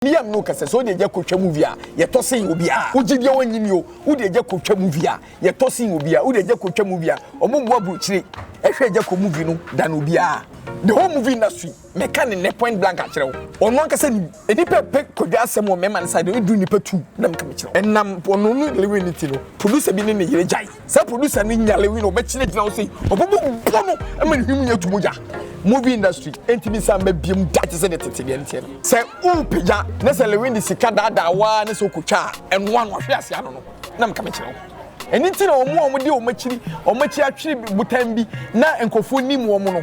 Me yam no kasa sɛ wode agya kotwa movie a yɛtɔ sen obiara wogye deɛ wɔnyi ni o wode agya kotwa movie a yɛtɔ sen obiara wode agya kotwa movie a ɔmo mu aburokyire ɛhwɛ agya kɔ movie no dan obiara the whole movie industry mɛka ne nɛ point blank akyerɛ wo ɔno ankasa nim nnipa pɛ kɔdwa asɛm wɔ mɛma no side no ɛduru nnipa tu na meka mekyerɛ wo ɛnam ɔno no lewe ne ti no producer bi ne ne yere gyae Saa producer no nya lewi na ɔbɛkyerɛ gyina hɔ sei ɔbɛbɔ bɔ no ma ne hwim nyɛ tu mogya. Movie industry ɛntumi nsan mma biom da te sɛ deɛ tete deɛ no teɛ no. Sɛ worepagya na sɛ Lewin de sika daadaa wo ara ne sɛ wokɔtwa a, ɛnoa no ahwe ase ano no na meka mekyerɛ wo. Ɛno nti na wɔn a wɔde wɔn akyiri wɔn akyi atwere botan bi na nkurɔfoɔ nim wɔn no,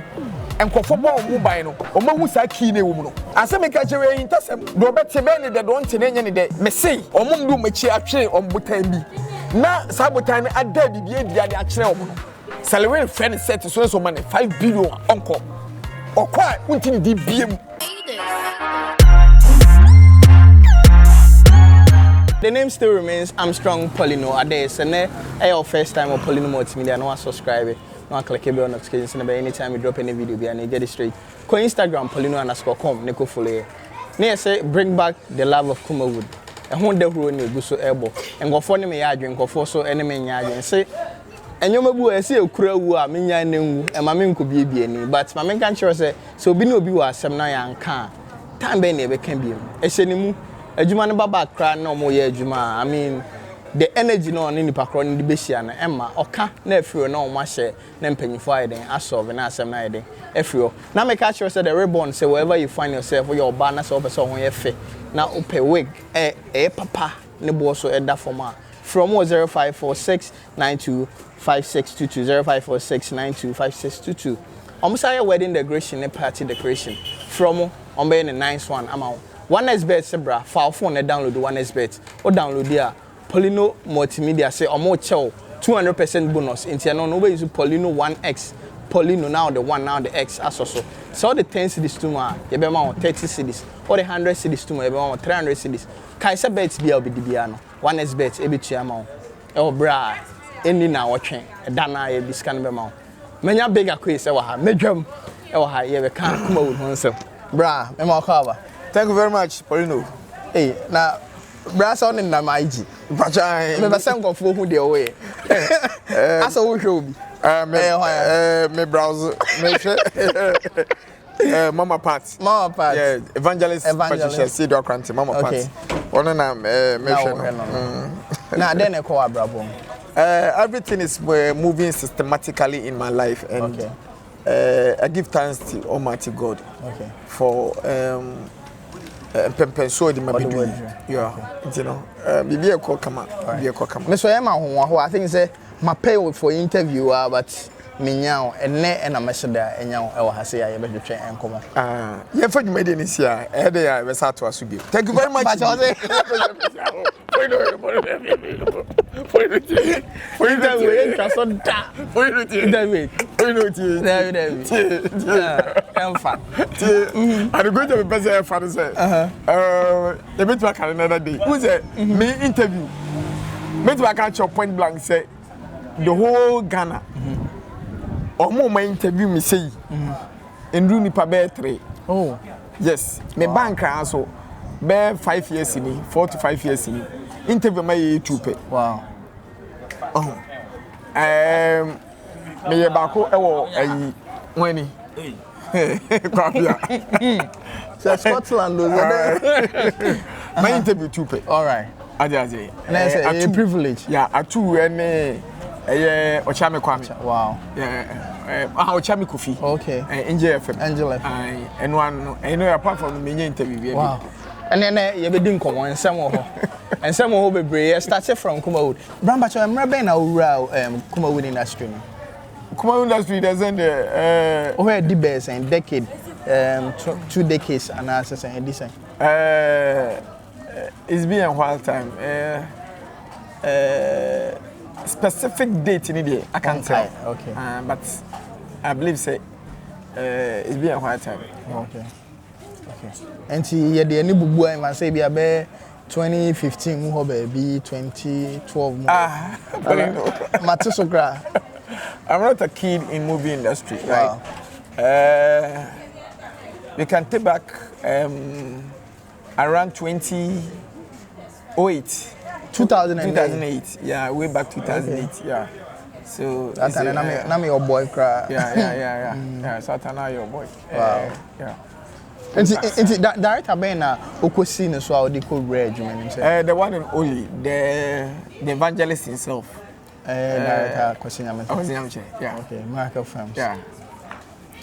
nkurɔfoɔ bɔ wɔn ho ban no, wɔahu saa key no a ɛwɔ mu no. Asɛm meka kyerɛ wo yɛ ahintasɛm. Deɛ ɔbɛte bɛyɛ ne dɛ, deɛ ɔnte no ɛnyɛ ne dɛ. Mese wɔn a wɔde wɔn akyi atwere wɔn botan bi na saa botan no ada biribi adi ade akyerɛ wɔn no, sɛ Lewin frɛ no set so na sɛ ɔma no 5 billion a, ɔnkɔ. Ɔkɔ a, wonte ne din biam. The name still remains Armstrong Paulino Ade. Sɛ nɛ ɛyɛ wo first time wɔ Paulino Multimedia na wa subscribe na wa click bell notification sɛ bɛyɛ anytime we drop any video bi and you get it straight. Kɔ Instagram Paulino underscore com ne kɔ follow yɛ. Ne yɛ sɛ bring back the love of Kumawood. Ɛho dahuro na egu so ɛbɔ. Nkurɔfoɔ ne me yɛ adwene, nkurɔfoɔ so ne me nyɛ adwene. Se nneɛma bi wɔ ɛsɛ ekura wu a menya ne nwu ɛma me nkɔ biebie ani, but ma menka nkyerɛ sɛ sɛ obi ne obi wɔ asɛm na yɛanka a, time bɛn na yɛbɛka biom? Ɛhyɛ ne mu. Adwuma no ba back koraa na ɔmo yɛ adwuma a, I mean, the energy na ɔne nipa korɔ no de bɛhyia no ɛma ɔka na afiri hɔ na ɔmo ahyɛ na mpanyinfoɔ ayɛ den asolve na asɛm no ayɛ den afiri hɔ. Na meka kyerɛ sɛ the ribbon sɛ wherever you find yourself, woyɛ ɔbaa na sɛ wopɛ sɛ ɔho yɛ fɛ na wopɛ wig ɛ ɛyɛ papa ne boɔ so ɛda fam a, frɛ ɔmo wɔ 0546 92 5622, 0546 92 5622. Ɔmo san yɛ wedding decoration ne party decoration. Frɛ ɔmo, ɔmo bɛyɛ ne nice one ama wo. 1xBet sɛ bra fa wo phone na download 1xBet. Wo download a, Paulino Multimedia sɛ ɔmo kyɛw 200% bonus, nti ɛno no wobɛyi so Paulino 1x Paulino na wode 1 na wode x asɔ so. Sɛ wode 10 cedis to mu a, yɛbɛma wo 30 cedis. Wode 100 cedis to mu a, yɛbɛma wo 300 cedis. Kae sɛ bet bi a wobɛdi biara no, 1xBet ɛbɛtua ama wo ɛwɔ berɛ a ɛnni na wɔtwe ɛda no a yɛde sika no bɛma wo. Manya big akoe sɛ wɔ ha mɛdwam ɛwɔ ha yɛbɛka Kumawood ho nsɛm. Bra, mɛma wakɔ aba. Thank you very much, Paulino. Ei, na bra sɛ wone nam IG. Mpakyɛ. Mepɛ sɛ nkɔfoɔ hu deɛ woyɛ. Asɛ wohwɛ obi. Me Ɛyɛ hwan a? Me browse mehwɛ Mama Pat. Mama Pat. Yeah, Evangelist. Evangelist. Patricia Seidu Akrante, Mama Pat. Ɔno na Na mehwɛ wohwɛ no. no no. Na dɛn na ɛkɔ wɔ abrabɔ mu? Everything is moving systematically in my life and I give thanks to Almighty God for mpɛmpɛnsoɔ de ma Ɔde bi du wo yi. aduru. Yeah. Nti no, biribi ɛkɔ kama, biribi ɛkɔ kama. Me so ɛyɛ ma ahohoahoa. I think sɛ ma pay wo for interview a, but menya wo ɛnnɛ ɛna mɛhyɛ da ɛnya wo ɛwɔ ha sɛ a yɛbɛtwetwe nkɔmmɔ. Ah, yɛmfa dwumadie no si a ɛyɛ dɛ a yɛbɛsa atoa so bio. Thank you very much. Mpakyɛ ɔse interview yɛ ntwa so da. Interview. Dabi dabi. Ɛmfa. Adekunja mepɛ sɛ ɛfa no sɛ yɛbɛtumi aka no another day. Wo sɛ me interview mɛtumi aka akyerɛ point blank sɛ the whole Ghana ɔmo ma interview me sɛyi nduru nipa bɛyɛ three. Oh. Yes, me ba Nkran so bɛyɛ 5 years ni, 4 to 5 years ni, interview ma yɛ two pɛ. Ɔho meyɛ baako ɛwɔ ayi wɔn ani Kwabea. Sɛ Scotland o sɛ dɛ. Ma interview two pɛ. All right. Ade ase. Na ɛsɛ ɛyɛ privilege. Yeah, atu ɛne ɛyɛ Ɔkyame Kwame. Yeah, ah, Ɔkyame Kofi. Angel FM. Angel FM. Ɛno ano ɛno apart from me nye interview bi. Wow. Ɛnɛ nɛ yɛbɛdi nkɔmmɔ, nsɛm wɔ hɔ. Nsɛm wɔ hɔ bebree. Yɛ start from Kumawood. Bra mpakyɛ, mmerɛ bɛn na wowura Kumawood industry no? Kumawood industry dɛ sɛn deɛ Wohɔ ɛdi bɛɛ sɛn decade, two decades anaasɛ sɛn ɛdi sɛn? It's been a while time. Specific date ni deɛ I can't tell. But I believe say it's been a while time. Okay. Nti yɛde ani bubu a ɛma sɛ bi abɛyɛ 2015 mu hɔ baabi, 2012 mu. Ah, Mate so koraa. I'm not a kid in movie industry, right? We can take back. Around 2008. 2008. 2008. Yeah, way back 2008. Okay. Yeah. So that time na me na me your boy cry. Yeah. Yeah, so that time na your boy. Wow. Yeah. Nti director bɛn na okosi ne so a ɔde kɔ wura adwuma nim sɛ? The one and only, the evangelist himself. Director Kwesi Nyamekyɛ. Kwesi Nyamekyɛ, yeah. Okay, Miracle Films. Yeah.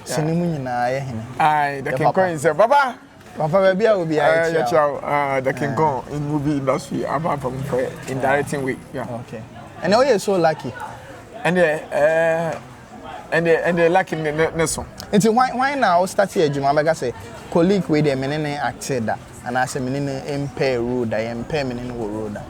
Sini mu nyinaa yɛ hene. Aye, the King Kong himself. Papa. Papa baabi a obi ayɛ kyia. The King Kong in movie industry, aba from in directing way. Yeah. Okay. And oh, you're so lucky. And the lucky ne so. Nti why na o start adwuma bɛka sɛ colleague wei deɛ mene ne acte da anaasɛ mene ne mpɛ road da yɛmpɛ mene ne wɔ road da.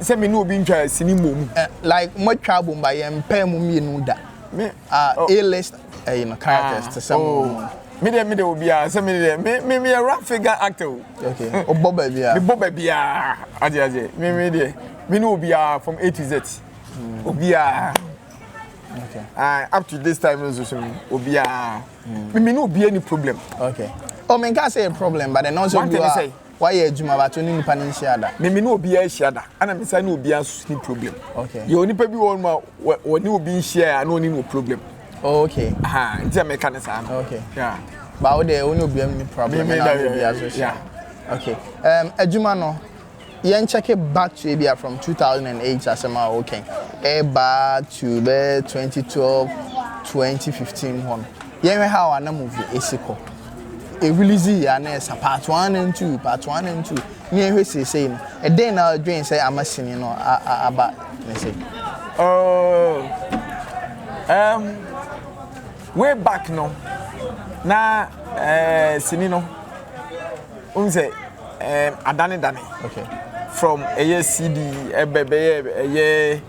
Sɛ mene obi ntwa sini mmom. Like motwa abom ba yɛmpɛ mu mmienu da. Me A-list you know, characters to some. Oh. Me de obi a sɛ me de me a rap figure actor. Okay. Obo baby a. Me bo baby a. Aje. Me de me no obi a from A to Z. Obi a. Okay. Up to this time so obi a. Me no obi any problem. Okay. Oh, me can say a problem, but then also one thing say why you adwuma ba to ni nipa ni hia da. Me no obi a hia da. Ana me say no obi a so ni problem. Okay. You nipa bi won ma woni obi hia na oni no problem. Oh, okay. Ha, nti me ka ne sa no. Okay. Yeah. But wo dey oni obi am ni problem na obi a so. Yeah. Okay. Adwuma no yen check it back to ebia from 2008 asema okay. Eba to be 2012, 2015 hon. Yen hwe how ana movie esiko. E release ya na esa part 1 and 2, part 1 and 2. Ni ehwe sei no. E den na dwen say amasini no aba ne say. Oh. Way back no. Na sini no. Unse adane dane. Okay. From a CD ebe ye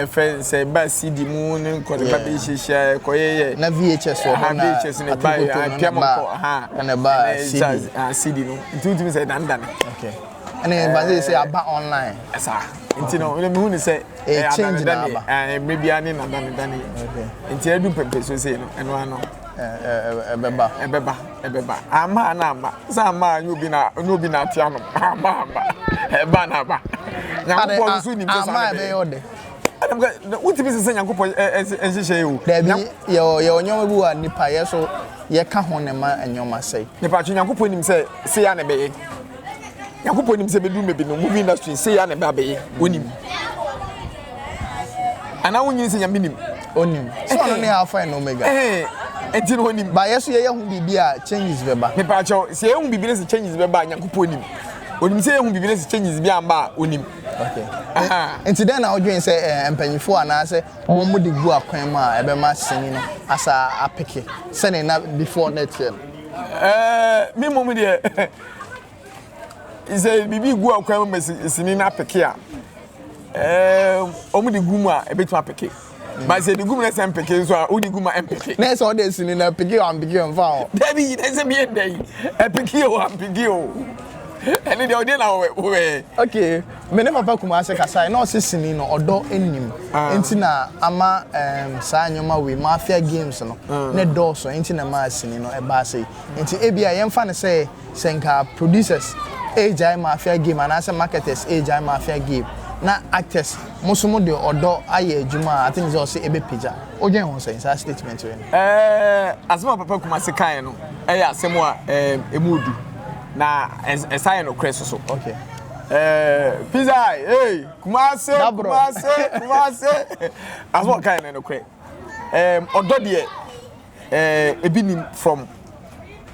friends say ba CD mu ne nko ba bi hihia koye na VHS wo na VHS ne ba piamo ko ha na ba CD CD no nti ntimi say dan dan. Okay. And then ba say aba online. Esa nti no me hu ne say change na aba maybe ani na dan dan. Okay. Nti edu pepe so say no eno ano ebeba ama na ama sa ama nyu bi na atia no ama ama eba na aba Nyankopɔn so nim sa ama be yode. Wotimi sɛ Nyankopɔn nhyehyɛ o. Dabi ye onyoma bi wa nipa ye so ye ka ho ne ma nyoma sei. Nipa twe Nyankopɔn nim sɛ sei ya na be. Nyankopɔn nim sɛ bedu me bi no movie industry sei ya na be abeye. Onim. Ana wonyin sɛ Nyame nim. Onim. So ono ne alpha and omega. Enti no onim. Ba yeso ye hu bibi a changes beba. Nipa twe sɛ ye hu bibi ne sɛ changes beba Nyankopɔn nim. Onim sɛ ye hu bibi ne sɛ changes bi amba onim. Okay. Nti then na odwen sɛ mpanyimfo ana sɛ wo mu de gu akwan mu a ebema sini no asa apeke sɛ na before next year. Me mom de sɛ bibi gu akwan mu sini na apeke a omu de gu mu a ebetumi apeke. But sɛ de gu mu na sɛ mpeke nso a wo de gu mu a empeke. Na sɛ o de sini na peke o ampeke o mfa o. Dabi na sɛ bi ndai. Epeke o ampeke o. Ɛne de ɔde na wo. Okay. Me ne papa kuma ase kasa na ɔse sini no ɔdɔ enim. Enti na ama saa nyoma we mafia games no ne dɔso enti na ma sini no eba ase. Enti ebia yɛmfa ne sɛ senka producers ejai mafia game and ase marketers ejai mafia game na actors mo so mo de ɔdɔ ayɛ adwuma. I think so ɔse ebe pija. Odwen ho sɛ saa statement we no. Asema papa kuma ase kan no ɛyɛ asɛm a emu odu. Na ɛsa yɛ no kre soso. Okay. Pizza, hey, Kumase. Asema kan no kre. Ɔdɔ deɛ ebi nim from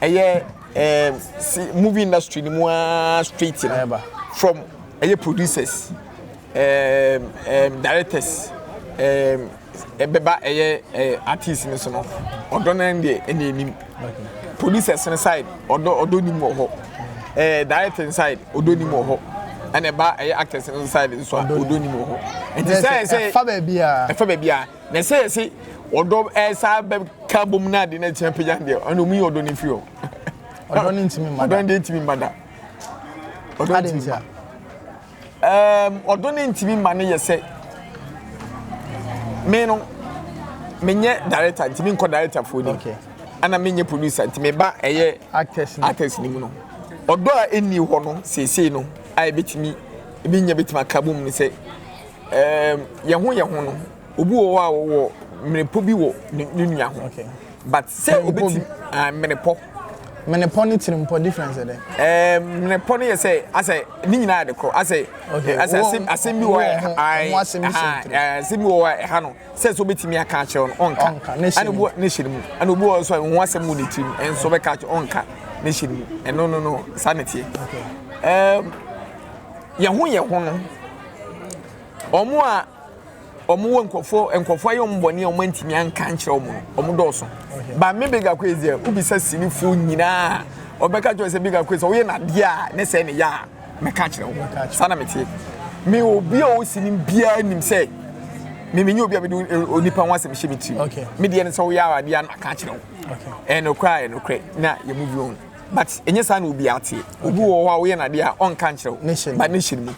ɛyɛ movie industry ni mu straight no. From ɛyɛ producers, directors, ebeba ɛyɛ artists ni so no. Ɔdɔ no deɛ ɛna enim. Producers ni side ɔdɔ nim wɔ hɔ. Director side ɔdɔ nim wɔ hɔ. Ɛna ɛba ɛyɛ actors ni side nso a ɔdɔ nim wɔ hɔ. Nti sɛ ɛfa baabi a na sɛ ɔdɔ ɛsa bɛ ka bom na de na kyɛn pagya deɛ ɔno mu yɛ ɔdɔ ne fi hɔ. Ɔdɔ ne ntimi mada. Ɔdɔ ne ntimi mada. Ɔdɔ ntimi ma. Ɔdɔ ne ntimi ma ne yɛ sɛ me no menyɛ director ntimi nkɔ director fo ni. Okay. Ana menyɛ producer ntimi ba ɛyɛ actors ni mu no. Ɔdɔ a ɛnni hɔ no seesei no a ɛbɛtumi ebi nya bɛtumi aka bom ne sɛ ɛɛm yɛn ho yɛn ho no obi wɔ hɔ a wɔwɔ mmerepɔ bi wɔ ne ne nua ho okay. But sɛ obɛtumi ah, mmerepɔ. Mmerepɔ ne tirimpɔ difference yɛ dɛ? Ɛɛ mmerepɔ no yɛ sɛ asɛ ne nyinaa de korɔ asɛ asɛ asɛm asɛm bi wɔ hɔ a asɛm bi wɔ hɔ a ɛha no sɛ sɛ obetumi aka akyerɛ no ɔnka ɛna obi ne hyɛ ne mu ɛna obi wɔ nso a ho asɛm wɔ ne tirim ɛnso bɛka akyerɛ ɔnka ne hyɛ ne mu ɛno no no saa na teɛ ɛɛm yɛn ho yɛn ho no wɔn a wɔn wɔ nkurɔfoɔ nkurɔfoɔ ayɛ wɔn bɔne a wɔn antumi anka nkyerɛ wɔn no wɔn dɔɔso ba me big akɔ ezi a wobisa sinifoɔ nyinaa ɔbɛka kyerɛ sɛ big akɔ ezi ɔyɛ n'adeɛ a ne sɛ ne yɛ a mɛka akyerɛ wo saa na meteɛ me obi a ɔwɔ sini biara nim sɛ me menyɛ obi a mede onipa ho asɛm hyɛ me tirim me deɛ no sɛ woyɛ awadeɛ a na aka akyerɛ wo ɛyɛ nokorɛ a ɛyɛ nokorɛ na yɛ move on but ɛnyɛ saa na obi ateɛ obi wɔ hɔ a woyɛ n'adeɛ a ɔnka nkyerɛ wo but ne hyɛ ne mu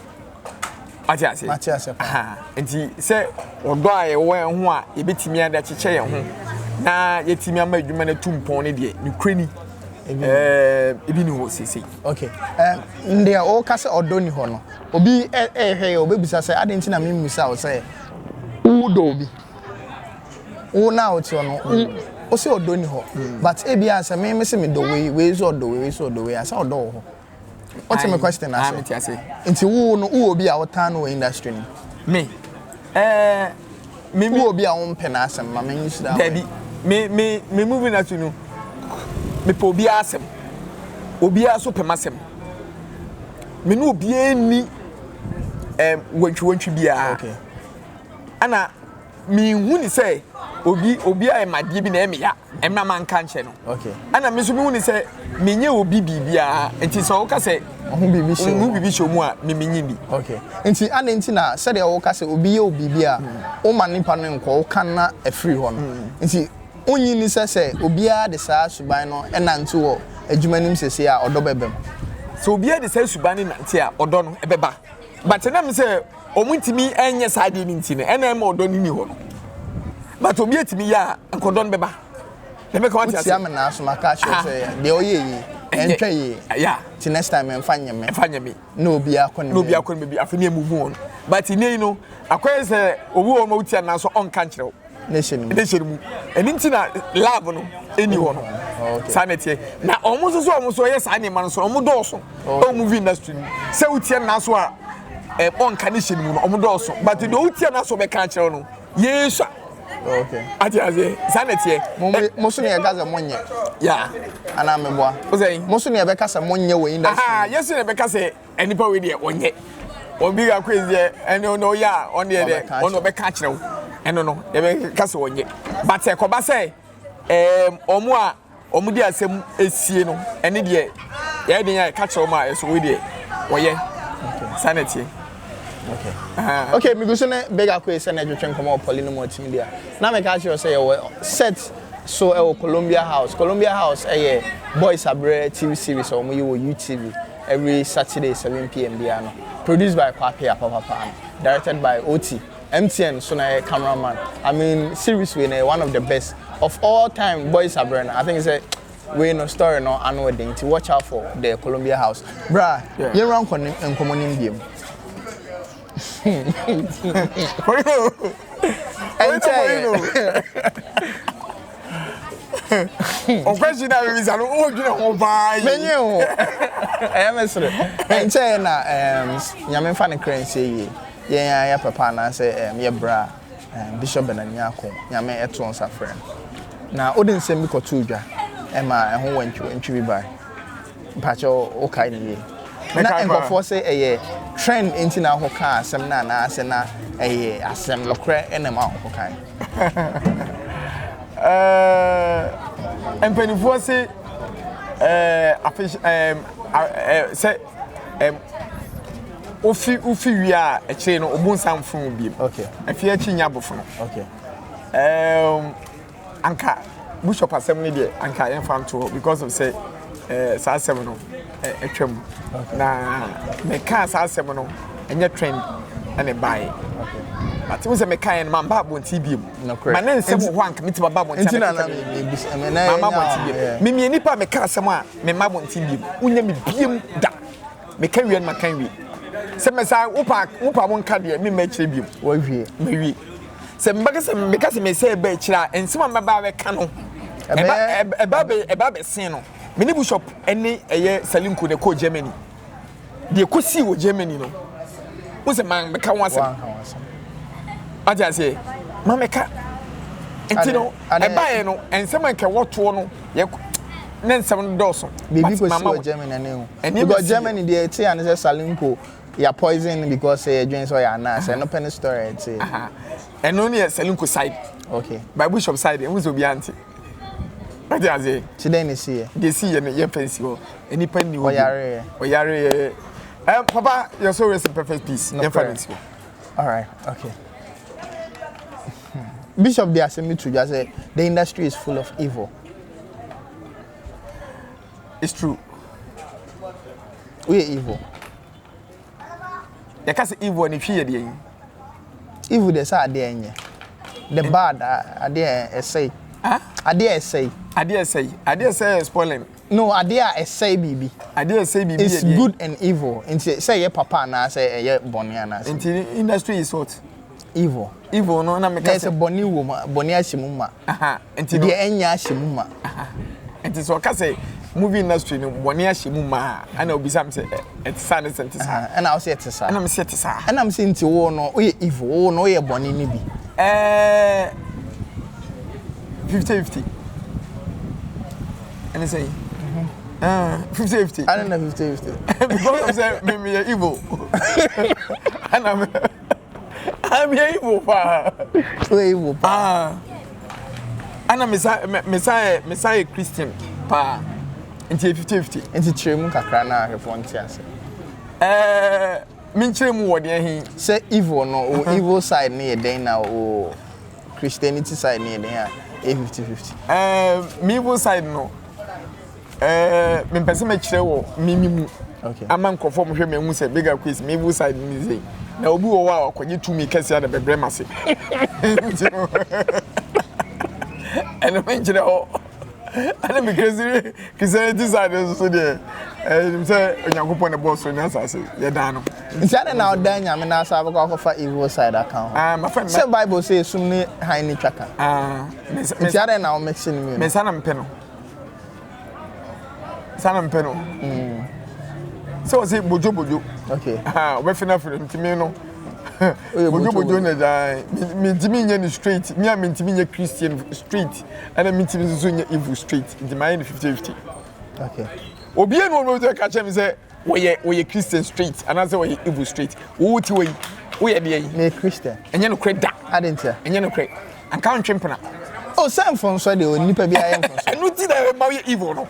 ate ase Mate ase paa. Nti sɛ ɔdɔ a yɛwɔ yɛn ho a yɛbɛtumi ade akyekyɛ yɛn ho na yɛtumi ama adwuma no atu mpɔn no deɛ nokorɛ ni ebi ni hɔ seesei. Okay. Deɛ ɔka sɛ ɔdɔ ni hɔ no, obi ɛrehwɛ yɛ ɔbɛbisa sɛ adɛn nti na memmisa wo sɛ wodɔ obi? Wo na wote hɔ no, wo sɛ ɔdɔ ni hɔ. But ebia sɛ me me se medɔ wei, wei nso ɔdɔ wei, wei nso ɔdɔ wei a, sɛ ɔdɔ wɔ hɔ. Wote me question ase? Mete ase. Nti wo no, wowɔ obi a wotan no wɔ industry no? Me? Eh, me me. Wowɔ obi a wompɛ n'asɛm ma me use that word. Dabi, me me me movie industry no, mepɛ obiara asɛm. Obiara nso pɛ m'asɛm. Me ne obiara nni eh, wantwiwantwi biara. Okay. Ɛna menhu ne sɛ obi obi ayɛ m'adeɛ bi na ɛyɛ me ya ɛmna manka nkyɛ no ɛna me nso mehu ne sɛ menyɛ obi biribiara nti sɛ woka sɛ ho biribi hyɛ mu a me menye ni. Okay. Nti adɛn nti na sɛdeɛ woka sɛ obi yɛ wo biribi a woma nipa no nkɔ woka na afiri hɔ no nti wonnye nni sɛ sɛ obiara de saa suban no nante wɔ adwuma no mu seesei a ɔdɔ bɛba mu? Sɛ obiara de saa suban no nante a ɔdɔ no ɛbɛba but ɛnam sɛ wɔn ntumi nyɛ saa adeɛ no nti no ɛna ɛma ɔdɔ no ni hɔ no but obi atumi yɛ a nkɔdɔ no bɛba na mɛka wate ase wotia me naa so maka akyerɛ sɛ deɛ ɔyɛ yi ɛntwa yie yeah ti next time ɛmfa nyɛ me ɛmfa nyɛ me na obi akɔ ne na obi akɔ ne baabi afei ne move on but ne yi no akɔyɛ sɛ obi wɔ ma wotia naa so ɔnka nkyerɛ wo ne hyɛ ne mu ne hyɛ ne mu ɛno nti na lab no ɛni hɔ no saa na ɛteɛ na wɔn nso so wɔn nso yɛ saa nneɛma no so wɔn dɔɔso ɛwɔ movie industry mu sɛ wotia nna so a ɛ ɔnka ne hyɛ ne mu no wɔn dɔɔso but deɛ wotia nna so ɔbɛka akyerɛ no yesu ate aseɛ saa na ɛteɛ. Mo mo so ne yɛka sɛ mo nyɛ. Ya. Anaa meboa. O sɛ. Mo so ne yɛbɛka sɛ mo nyɛ wɔ industry. Yɛ so ne yɛbɛka sɛ. Nipa wei deɛ ɔnyɛ obi ka kɔ deɛ ɛne ɔno ɔyɛ a ɔno deɛ deɛ ɔno ɔbɛka akyerɛ wo ɛno no yɛbɛka sɛ ɔnyɛ but ɛkɔba sɛ ɛɛm ɔmo a ɔmo de asɛm esie no ɛne deɛ yɛyɛ den a yɛka kyerɛ ɔmo a ɛso wei deɛ ɔyɛ saa na ɛteɛ. Okay. Okay, megu so ne Big Akoe sɛ na ɛtwetwe nkɔmmɔ wɔ Paulino Multimedia. Na meka akyerɛ sɛ yɛwɔ set so ɛwɔ Columbia House. Columbia House ɛyɛ Boys Abrɛ TV series a wɔyi wɔ UTV. Every Saturday 7 pm biara no. Produced by Kwape Apapapa no. Directed by Oti. MTN so na yɛ cameraman. I mean series wei na yɛ one of the best of all time boys abrɛ no. I think sɛ wei no story no ano den nti watch out for the Columbia House. Bra, yɛnwura nkɔmmɔ no mu biom. Ɛnkyɛeɛ. Ɔkwasi na bibisa no o dwene ho paa yi. Menye ho. Ɛyɛ me sere. Ɛnkyɛeɛ na Nyame mfa ne kra nsie yie. Yɛn ara yɛ papa anaasɛ yɛ bra Bishop Bernard Nyarko Nyame ɛtoo nsa frɛ no. Na wode nsɛm bi kɔtoo dwa ɛma ɛho wantwiwantwi bi bae. Mpakyɛw wo kae no yie? Na nkurɔfoɔ sɛ ɛyɛ trend nti na wokɔ kaa asɛm no anaa sɛ na ɛyɛ asɛm nokorɛ na ɛma wokɔ kae? Ɛɛ mpanimfoɔ se ɛɛ afe ɛɛ sɛ ɛɛ wofi wofi wie a akyire no obu nsa mfon biem. Okay. Afie akyi nya abofono. Okay. Ɛɛm. Anka bishop asɛm no deɛ anka yɛmfa nto hɔ because of sɛ eh, saa asɛm no atwam eh, na mekaa saa asɛm no ɛnyɛ trend ɛna ɛbaeɛ. But wohu sɛ mekaeɛ no mamba abɔnten biom. Ma ne nsɛm wɔ hɔ a nka mɛtumi aba abɔnten abɛkasa biom. Mamma abɔnten biom. Memeyɛ nipa a meka asɛm a memma abɔnten biom. Wonya me biom da. Meka wie no maka wie. Sɛ mɛsa wopa wopa mo nka deɛ memma akyire biom. Wawie. Mawie. Sɛ mebɛka sɛ meka sɛ mesɛ ɛba akyire a nsɛm a mɛba abɛka no ɛba ɛba ɛba abɛsen no. Me ne Bishop ne ɛyɛ Salinko na ɛkɔɔ Germany. Deɛ ɛkɔsii wɔ Germany no, wo sɛ mammɛka ho asɛm. Ate aseɛ? Mammɛka. Nti no, ɛbaeɛ no, nsɛm a nka ɛwɔ toɔ no, yɛ ne nsɛm no dɔɔso. Biribi kɔsi wɔ Germany ɛne ho. Because Germany deɛ ɛte a ne sɛ Salinko yɛ poison because sɛ yɛdwen sɛ ɔyɛ anaa sɛ ɛno pɛ ne story ɛte. Ɛno ne yɛ Salinko side. Okay. By Bishop side, ɛhu sɛ obiara nte. Wate aseɛ? Ti dɛn na esi yɛ? Deɛ esi yɛ no yɛmfa nsi hɔ. Nnipa nni hɔ. Ɔyareɛ. Ɔyareɛ. Um, papa, your soul rest in perfect peace. No yɛmfa no nsi hɔ. All right, okay. Hmm. Bishop de asɛm bi to dwa sɛ the industry is full of evil. It's true. Woyɛ evil. Yɛka sɛ evil a ne twi yɛ deɛ yi. Evil deɛ sɛ adeɛ ɛnyɛ. The bad adeɛ ɛsɛe. Adeɛ ɛsɛe. Adeɛ ɛsɛe. Adeɛ ɛsɛe yɛ spoiling. No adeɛ a ɛsɛe biribi. Adeɛ ɛsɛe biribi yɛ deɛ. It's good and evil. Nti sɛ ɛyɛ papa anaasɛ ɛyɛ bɔne anaasɛ. Nti industry is what? Evil. Evil no na meka sɛ. Bɔne wɔ mu, bɔne ahyɛ mu ma. Nti deɛ ɛnyɛ ahyɛ mu ma. Nti sɛ ɔka sɛ movie industry no bɔne ahyɛ mu ma a, ɛna obisa me sɛ ɛte saa ne sɛ nte saa. Ɛna wo sɛ ɛte saa. Ɛna me sɛ ɛte saa. Ɛna me sɛ nti wo no woyɛ evil, wo no woyɛ bɔne no bi. Ɛɛ 50-50. Ɛne sɛ yi. 50-50. Ɛne na 50-50. Because of sɛ me meyɛ evil. Ɛna me. I'm evil paa. Wo evil paa. Ana me sa me sa yɛ me sa yɛ Christian paa. Nti yɛ 50 50. Nti kyerɛ mu kakra na ahwɛfoɔ nte ase. Ɛɛ me nkyerɛ mu wɔ deɛ he. Sɛ evil no o evil side no yɛ dɛn na o Christianity side no yɛ dɛn a ɛyɛ 50 50. Ɛɛ me evil side no. Ɛɛ mempɛ sɛ mɛkyerɛ wɔ me me mu ama nkurɔfoɔ a wɔhwɛ me ahu sɛ Big Aquis me evil side ne sei. Na obi wɔ hɔ a ɔkɔgye tumi kɛseɛ na bɛbrɛ m'ase. Nti no ɛno menkyerɛ hɔ. Ɛne me Christian Christianity side nso so deɛ ɛnim sɛ Onyankopɔn na ɛbɔɔ soro ne asase yɛdan no. Nti adɛn na ɔdan Nyame na asa abɛkɔ akɔfa evil side aka ho? Ah, mafa Sɛ Bible sɛ esum ne hann ne twa ka. Ah, Nti adɛn na wo mix no mmienu? Me nsa na mepɛ no. saa na mepɛ no sɛ ɔsɛ bodwo bodwo ɔbɛfe no afiri ntumi no bodwo bodwo na gyaa mentumi nyɛ no straight me a mentumi nyɛ christian straight ɛna mentumi nso so nyɛ evil straight nti mayɛ no 50 50 obiara ne ɔno sɛ ka kyerɛ me sɛ wɔyɛ wɔyɛ christian straight anaasɛ wɔyɛ evil straight wowo ti wɔ yi woyɛ deɛ yi meyɛ christian ɛnyɛ nokorɛ da ade ntia ɛnyɛ nokorɛ anka ntwe mpena o sɛ mfomso deɛ onipa bi ayɛ mfomso ɛno ti na ɛma woyɛ evil no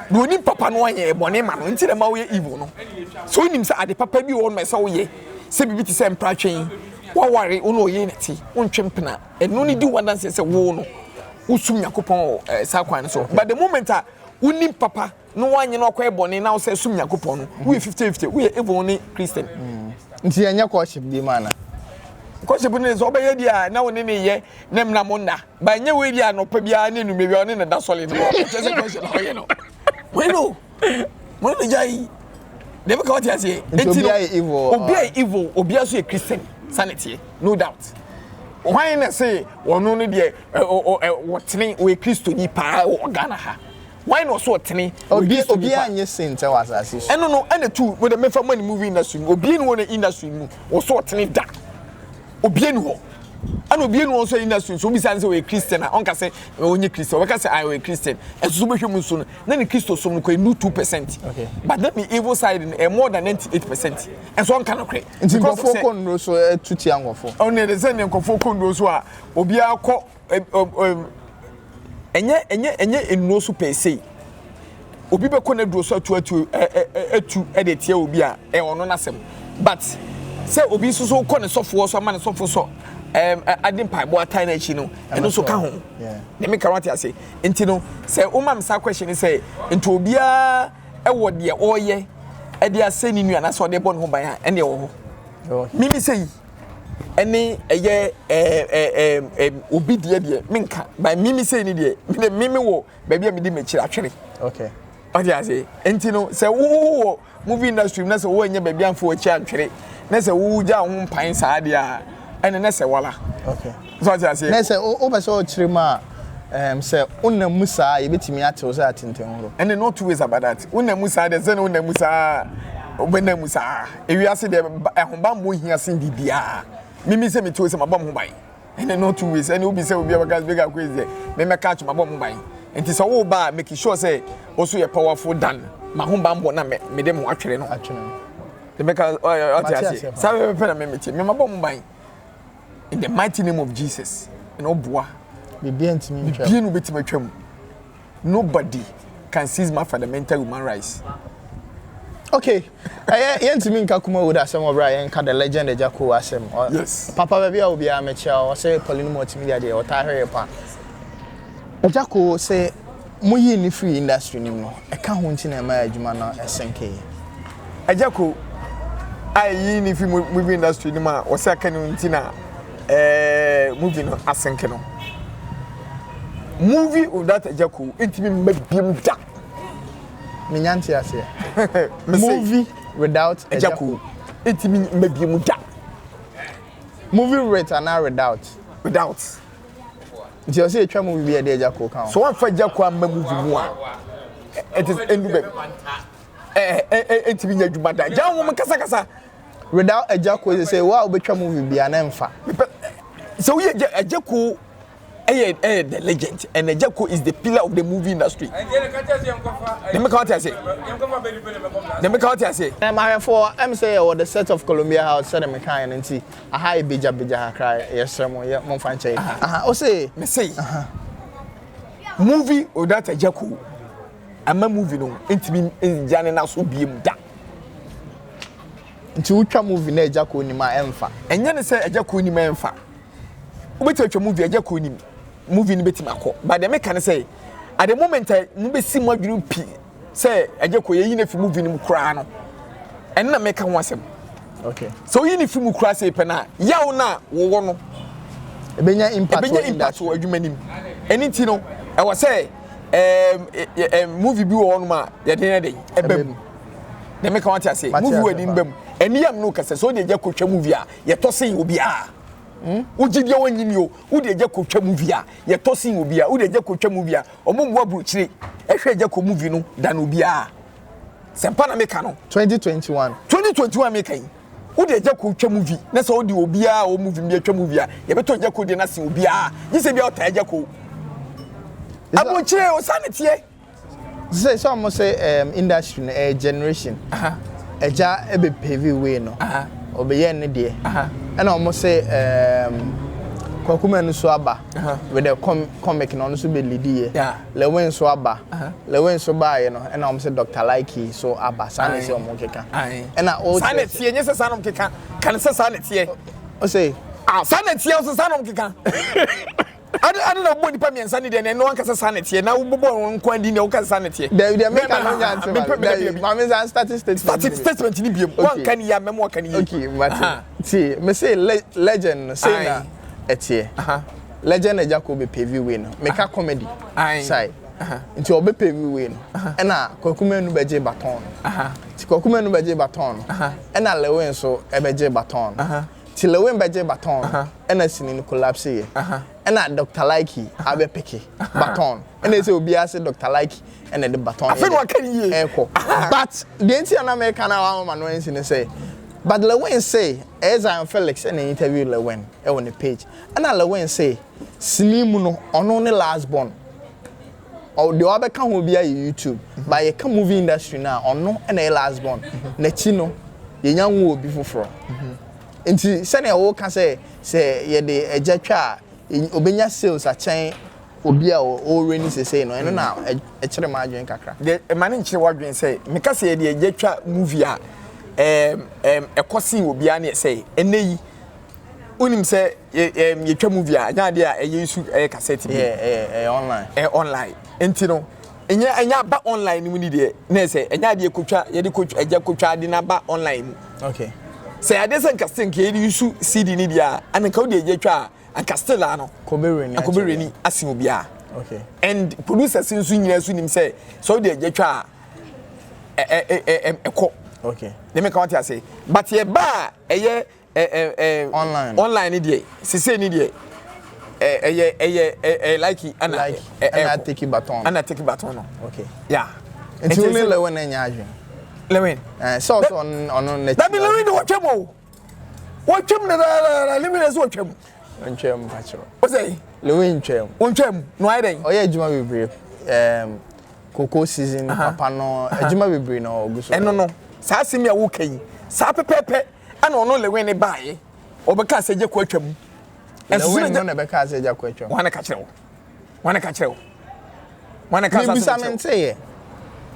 na onim papa no ayɛ bɔne ma no nti na ɛma woyɛ evil no so wonim sɛ ade papa bi wɔ hɔ no ɛsɛ woyɛ sɛ biribi te sɛ mpratwe waware wo na ɔyɛ ne ti wontwe mpena ɛno ne di wo adanseɛ sɛ wo no wosum nyankopɔn wɔ eh, saa kwan no so but the moment a wonim papa na woanye no akɔyɛ bɔne na wosɛ som Nyankopɔn no, woyɛ 50-50, woyɛ evil ne Christian. Mm. Nti yɛnyɛ courtship bi mu ana? Courtship no sɛ ɔbɛyɛ di a na wo ne ne yɛ na mna mo nna. Ba nyɛ wei di a nɔpa biara ne anwummerɛ biara ɔne ne da sɔle no. Kyerɛ sɛ courtship na ɔyɛ no. Wei no, wei no gya yi. Deɛ bɛka wate aseɛ. Nti obi ayɛ evil. Obi ayɛ evil, obi nso yɛ Christian. Sanity, no doubt. Hwan na se ɔno no deɛ wɔtene ɔyɛ Kristoni paa wɔ Ghana ha. Why na ɔso ɔtene? Obi obi anyɛ saint wɔ asase so. Ɛno no ɛna tu wo de mefa money movie industry mu. Obi ni wɔ ne industry mu. Ɔso ɔtene da. Obi ni hɔ. Ɛna obi ni hɔ nso industry nso obi san sɛ ɔyɛ Christian a ɔnka sɛ ɔnyɛ Christian. Ɔbɛka sɛ ayɛ ɔyɛ Christian. Ɛso so bɛhwɛ mu nso no na ne Kristo som no kɔ enu 2%. Okay. But na ne evil side no ɛ more than 98%. Ɛnso ɔnka no korɛ. Nti nkurɔfoɔ kɔ nnuro so ɛtu tia nkurɔfoɔ. Ɔno ɛde sɛ ne nkurɔfoɔ kɔ nnuro so a obiara kɔ ɛnyɛ ɛnyɛ ɛnyɛ nnuro so pɛɛ sei obi bɛkɔ n'aduro so atu atu atu ɛde atia obi a ɛyɛ ɔno n'asɛm but sɛ obi nso so kɔ ne sɔfoɔ so ama ne sɔfo sɔ ɛɛm ade mpaebɔ atan n'akyi no ɛno nso ka ho na mi ka wate ase nti no sɛ woma mi saa question sɛ nti obiara ɛwɔ deɛ ɔreyɛ ɛde asɛ ne nua anaasɛ ɔde bɔ ne ho ban a ɛnna ɛwɔ hɔ mimi sɛ yi. Ɛne ɛyɛ ɛɛ ɛɛ ɛɛ obi deɛ deɛ menka by mimi sei ni deɛ me de mimi wɔ baabi a mede m'akyiri atwere. Okay. Ɔte ase nti no sɛ wo wɔ movie industry mu na sɛ woanya baabi amfa w'akyi antwere na sɛ wogya wo ho mpan saa deɛ a ɛne na sɛ wala. Okay. So ɔte ase. Na sɛ wopɛ sɛ ɔkyerɛ mu a sɛ wonam mu saa a yɛbɛtumi atew sɛ atentenhoro. Ɛne no two ways about that. Wonam mu saa deɛ sɛ ne wonam mu saa wobɛnam mu saa. Ewiase deɛ ahobammɔ hia sen biribiara. Mimi sɛ mete hɔ sɛ mabɔ me ho ban. Ɛne no two ways. Ɛne obi sɛ obi a bɛka bɛka quiz deɛ memɛka atwe mabɔ me ho ban. Nti sɛ woba a make sure sɛ wo so yɛ powerful than m'ahobammɔ na me mede me ho atwere no. Atwere no. De mɛka ɔte Mate aseɛ. aseɛ Saa paa. pɛpɛpɛ na memete. Me mabɔ me ho ban. In the mighty name of Jesus. Ɛna ɔboa. Biribiara ntumi ntwam. Biribiara na obetumi atwam. Nobody can seize my fundamental human rights. Okay, ɛyɛ yɛntumi nka Kumawood asɛm wɔ berɛ a yɛnka the legend Agya Koo asɛm. Yes. Papa baabi a obiara mekyia wo, ɔsɛ Pauline Multimedia deɛ ɔtaa hwɛ yɛ paa. Agya Koo sɛ moyii ne firi industry no mu no, ɛka ho nti na ɛma adwuma no ɛsenkeeɛ. Agya Koo a ɛyii ne firi movie industry no mu a wɔsɛ aka ne ho nti na ɛɛ movie no asenke no. Movie without Agya Koo ntumi mma biem da. Menya nte aseɛ. Movie without Agya Koo ntumi mma biem da. Movie with anaa without? Without. Nti ɔsɛ yɛtwa movie bi a ɛde Agya Koo ka ho. So wɔmfa Agya Koo amma movie mu a ɛte ɛndu baabi. Ɛɛ ɛntumi nyɛ adwuma da. Gya wɔn kasakasa. Without Agya Koo sɛ sɛ wo a wobɛtwa movie bi a na ɛmfa. Sɛ woyɛ Agya Koo ɛyɛ ɛyɛ the legend and Agya Koo is the pillar of the movie industry. Dem ka wate ase. Dem ka wate ase. Mahwɛfoɔ ɛm sɛ yɛwɔ the set of Columbia House sɛde mekaeɛ no nti aha yɛ begyabegya kakra yɛsrɛ mo yɛ momfa nkyɛ yɛ. Aha wo se. Me se movie without Agya Koo ama movie no ntumi ngya ne nan so biem da. Nti wotwa movie na Agya Koo nim a ɛmfa. Ɛnyɛ ne sɛ Agya Koo nim a ɛmfa. Wobɛtumi atwa movie Agya Koo nim movie no bɛtumi akɔ but deɛ meka ne sɛ at the moment a mobɛsi mo adwene pi sɛ Agya Koo yɛyi no afi movie no mu koraa no ɛno na meka ho asɛm. Okay. Sɛ woyi no fi mu koraa sɛ pɛ no a yaw no a wɔwɔ no ɛbɛnya impact ɛbɛnya impact wɔ adwuma no mu. Ɛno nti no ɛwɔ sɛ ɛɛm movie bi wɔ hɔnom a yɛde yɛ den ɛbɛ mu. Deɛ meka wate ase movie wɔ ɛde ba mu. Ɛni yam no kɛsɛ sɛ wode Agya Koo twa movie a yɛtɔ sen obiara. Wogye deɛ wɔnyi ni o wode Agya Koo twa movie a yɛtɔ sen obiara. Wode Agya Koo twa movie a ɔmo mmoa aburokyire ɛhwɛ Agya Koo movie no dan obiara. Sɛmpa na meka no. 2021. 2021 meka yi. Wode Agya Koo twa movie na sɛ wode obiara a ɔwɔ movie mu bi atwa movie a yɛbɛtɔ Agya Koo deɛ no asen obiara gye sɛ bia ɔtaa Agya Koo. Aburokyire ɔsan ne teɛ. Sɛ sɛ ɔmo sɛ industry no ɛyɛ generation. Agya ɛbɛ pave way no. Ɔbɛyɛ ne deɛ. Ɛna ɔmo sɛ Kwaku Manu nso aba with the com comic na ɔno nso bɛ lead yɛ. Lewin nso aba. Lewin nso baayɛ no ɛna ɔmo sɛ Dr. Likee so aba. Saa na ɛsɛ ɔmo keka. Ɛna o Saa na ɛteɛ nyɛ sɛ saa na ɔmo keka. Ka ne sɛ saa na ɛteɛ. Ɔsɛ. Ah saa na ɛteɛ ɔsɛ saa na ɔmo keka. Ade ade na wobɔ nipa mmiɛnsa ne deɛ na ɛno ankasa saa na ɛteɛ na wobobɔ wɔn nko adi na woka saa na ɛteɛ. Dabi deɛ meka no nya nte ma dabi maame nsa start statement. Start statement ni biem wanka ni yie amɛmo waka ni yie. Okay mate tie me say legend no say na ɛteɛ legend Agya Koo bɛ pave way no meka comedy side nti ɔbɛ pave way no ɛna Kwaku Manu bɛgye baton no nti Kwaku Manu bɛgye baton no ɛna Lewin nso ɛbɛgye baton no. Nti Lewin bɛgye baton no ɛna sini no collapse yɛ ɛna Doctor Likee abɛ peke baton no ɛna ɛsɛ obiara se Doctor Likee ɛna ɛde baton no yɛ ɛkɔ but deɛ nti a na meka na wama ma no ansi ne sɛ but Lewin se ɛyɛ Zion Felix ɛna interview Lewin ɛwɔ ne page ɛna Lewin se sini mu no ɔno ne last born deɛ wabɛka ho biara yɛ YouTube but yɛka movie industry no a ɔno na ɛyɛ last born n'akyi no yɛnya nwo obi foforɔ nti sɛnea wɔka sɛ sɛ yɛde agya twa a obɛnya sales akyɛn obi a ɔwɔ ni sesei no ɛno na ɛkyerɛ m adwene kakra. Deɛ ɛma ne nkyerɛ w'adwene sɛ meka sɛ yɛde agya twa movie a ɛkɔ sen obiara ne sɛ ɛnɛ yi wonim sɛ yɛtwa movie a ɛnyɛ adeɛ a ɛyɛ nsu ɛyɛ cassette bi. Ɛyɛ online. Ɛyɛ online nti no ɛnyɛ ɛnyɛ aba online mu ni deɛ na ɛsɛ ɛnyɛ adeɛ kotwa yɛde kotwa ɛgya kotwa ade na aba online mu. Okay. Sɛ adeɛ sɛ nka still nka yɛde use CD ne deɛ a, ana nka wode agya twa a, anka still a no Akɔbɛwura ni asen obiara. Okay. And producers nso nyinaa nso nim sɛ sɛ wode agya twa a, ɛkɔ. Okay. Ne meka wate ase. But yɛba a ɛyɛ online online ne deɛ, sese ne deɛ, ɛyɛ ɛyɛ ɛyɛ like ɛna like ɛna take baton ɛna take baton no. Okay. Yeah. Nti wo ne Lewin nya adwene? Lewin. Sɛ ɔsɛ ɔno n'akyi. Dabi, Lewin de wɔtwam o. Wɔtwam dadaadada. Lewin de sɛ wɔtwam. Ntwam pakyɛw. O sɛ? Lewin ntwam. Ntwam na ɔayɛ dɛn? Ɔyɛ adwuma bebree. Cocoa season papa no, adwuma bebree na ɔgu so. Ɛno no, saa asɛm yi a woka yi, saa pɛpɛɛpɛ ɛna ɔno Lewin ne baayɛ. Ɔbɛka sɛ gye kɔ atwam. Lewin no na ɛbɛka sɛ gya kɔ atwam. Wɔn na ka kyerɛ wo. Wɔn na ka kyerɛ wo. Wɔn na ka sɛ asɛm kyerɛ wo.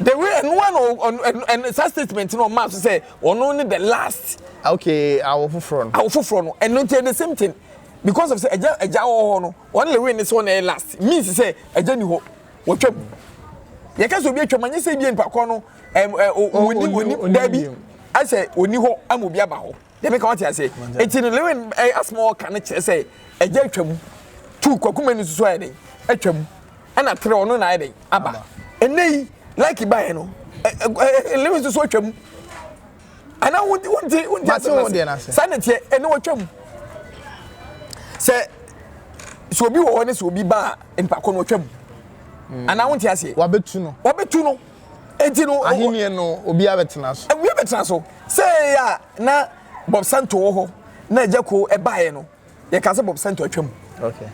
The way ɛno ano ɛno saa statement no ɔmaa so sɛ ɔno ne the last. Okay, awo foforɔ no. Awo foforɔ no, ɛno nti the same thing because of sɛ ɛgya wɔ hɔ no, ɔno Lewin ne sɛ ɔno ɛyɛ last means sɛ ɛgya ni hɔ, wɔtwam. Yɛka sɛ obi atwam, anyɛ sɛ ebi nipa kɔ no ɛm ɛ oni oni daabi, asɛ oni hɔ ama obi aba hɔ. Deɛ meka wate ase. Eti no Lewin ɛ asɛm a ɔka no kyerɛ sɛ ɛgya atwam. Tu Kwaku Manu nso so ayɛ dɛn atwam. Ɛna tere ɔno na ayɛ dɛn aba. Ɛnɛ yi like baeɛ no ɛ ɛ Lewin nso so atwam. Ana wonte wonte wonte asɛm no ase. Saa na ɛteɛ, ɛnɛ watwam. Sɛ obi wɔ hɔ ne sɛ obi ba a, nipa ko no watwam. Ana wonte aseɛ? Wabɛtu no. Wabɛtu no. Enti no. Ahenni no obi abɛtena so. Obi abɛtena so. Sɛ ɛyɛ a na Bob Santo wɔ hɔ na Agya Koo ɛbaeɛ no, yɛka sɛ Bob Santo atwam. Okay.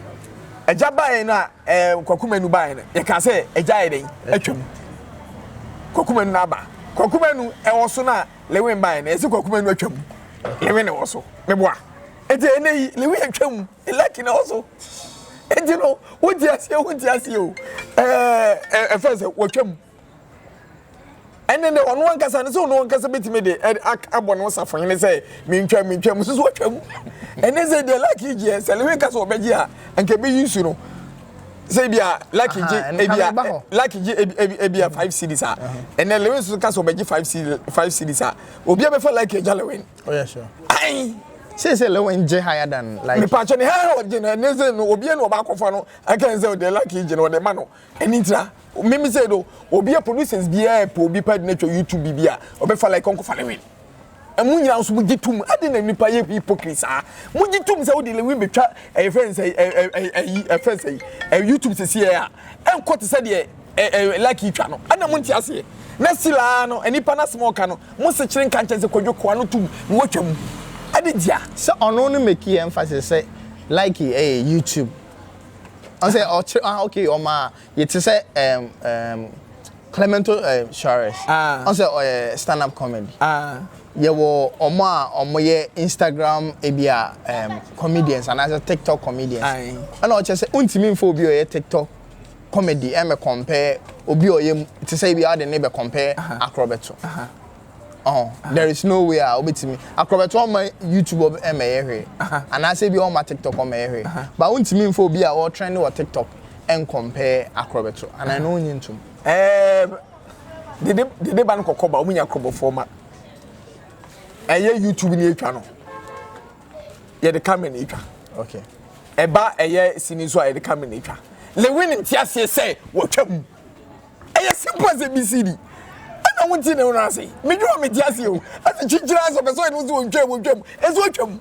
Agya baeɛ no a Kwaku Manu baeɛ no, yɛka sɛ agya ayɛ dɛn atwam. Kwaku Manu no aba. Kwaku Manu ɛwɔ so no a Lewin baeɛ no, yɛsɛ Kwaku Manu atwam. Lewin na ɛwɔ so. Meboa. Enti ɛnɛ yi Lewin atwam. Lucky na ɛwɔ so. Enti no, wonte aseɛ, wonte aseɛ o. Ɛfɛ sɛ wɔtwam. Ɛne de ɔno ankasa ne sɛ ɔno ankasa bɛtumi de abɔ ne ho safohene sɛ mentwam, mentwam, nso so watwam. Ɛne sɛ deɛ Lucky gyeɛ, sɛ Lewin ka sɛ ɔbɛgye a, anka ɛbɛyi nsu no. Sɛ ebi a Lucky gye ebi a Lucky gye ebi a 5 cedis a, ɛnɛ Lewin nso ka sɛ ɔbɛgye 5 cedis, 5 cedis a, obi a bɛfa Lucky agya Lewin. Oh yeah, sure. Ayi. Sɛ Lewin gye higher than like. Mipatwa ne ha ɔgye no, ɛne sɛ no obi na ɔba akɔfa no aka sɛ ɔde Lucky gye no ɔde ma no. Ɛni ntira mímí sɛ do obi a producers biara pɛ obi pa de n'atwa YouTube bi a ɔbɛfa like ɔnkɔfa Lewin. Ɛmu nyinaa nso mo gye tum adi na nipa yɛ hypocrite saa. Mo gye tum sɛ wode Lewin betwa ɛyɛ fɛn sɛ ɛ ɛ ɛyi ɛfɛn sɛ ɛ YouTube sisi yɛ a ɛnkɔ te sɛ deɛ ɛ ɛ Lucky twa no. Ɛna mo nte aseɛ. Na silaa no nipa n'asɛm a ɔka no mo sekyere nka nkyɛn sɛ Kwadwo koa no tum na watwa mu. Ade ntia. Sɛ ɔno no make emphasis sɛ Lucky ɛyɛ YouTube. Ɔsɛ ɔkyerɛ, ah okay, ɔma yɛte sɛ Clemento Suarez. Ɔsɛ ɔyɛ stand up comedy. Yɛwɔ ɔmo a ɔmo yɛ Instagram ebi a comedians anaasɛ TikTok comedians. Ɛna ɔkyerɛ sɛ ontumi nfa obi a ɔyɛ TikTok comedy ɛmɛ compare obi a ɔyɛ te sɛ ebi a ɔde ne bɛ compare Akorɔbɛto. Oh, there is no way a obetumi Akorɔbɛto ɔma YouTube ɛmɛyɛ hwee anaasɛ ebi ɔma TikTok ɔmɛyɛ hwee, but ontumi nfa obi a ɔtrend wɔ TikTok ɛncompare Akorɔbɛto anaa ɛno onyi ntom. Dede dede ba no kɔkɔ ba ɔmo nya akorɔbɔfoɔ ma ɛyɛ YouTube ni etwa no, yɛde camera na etwa. Ɛba ɛyɛ sini nso a, yɛde camera na etwa. Lewin nte aseɛ sɛ wɔtwa mu. Ɛyɛ simple as ABCD. Ɛna wɔn ti na wɔn ase medwuma mi ti ase o ɛsɛ kyikyiri ase ɔpɛ sɛ ɔyɛ no sɛ wɔntwa mu, wɔntwa mu, ɛsɛ wɔtwa mu.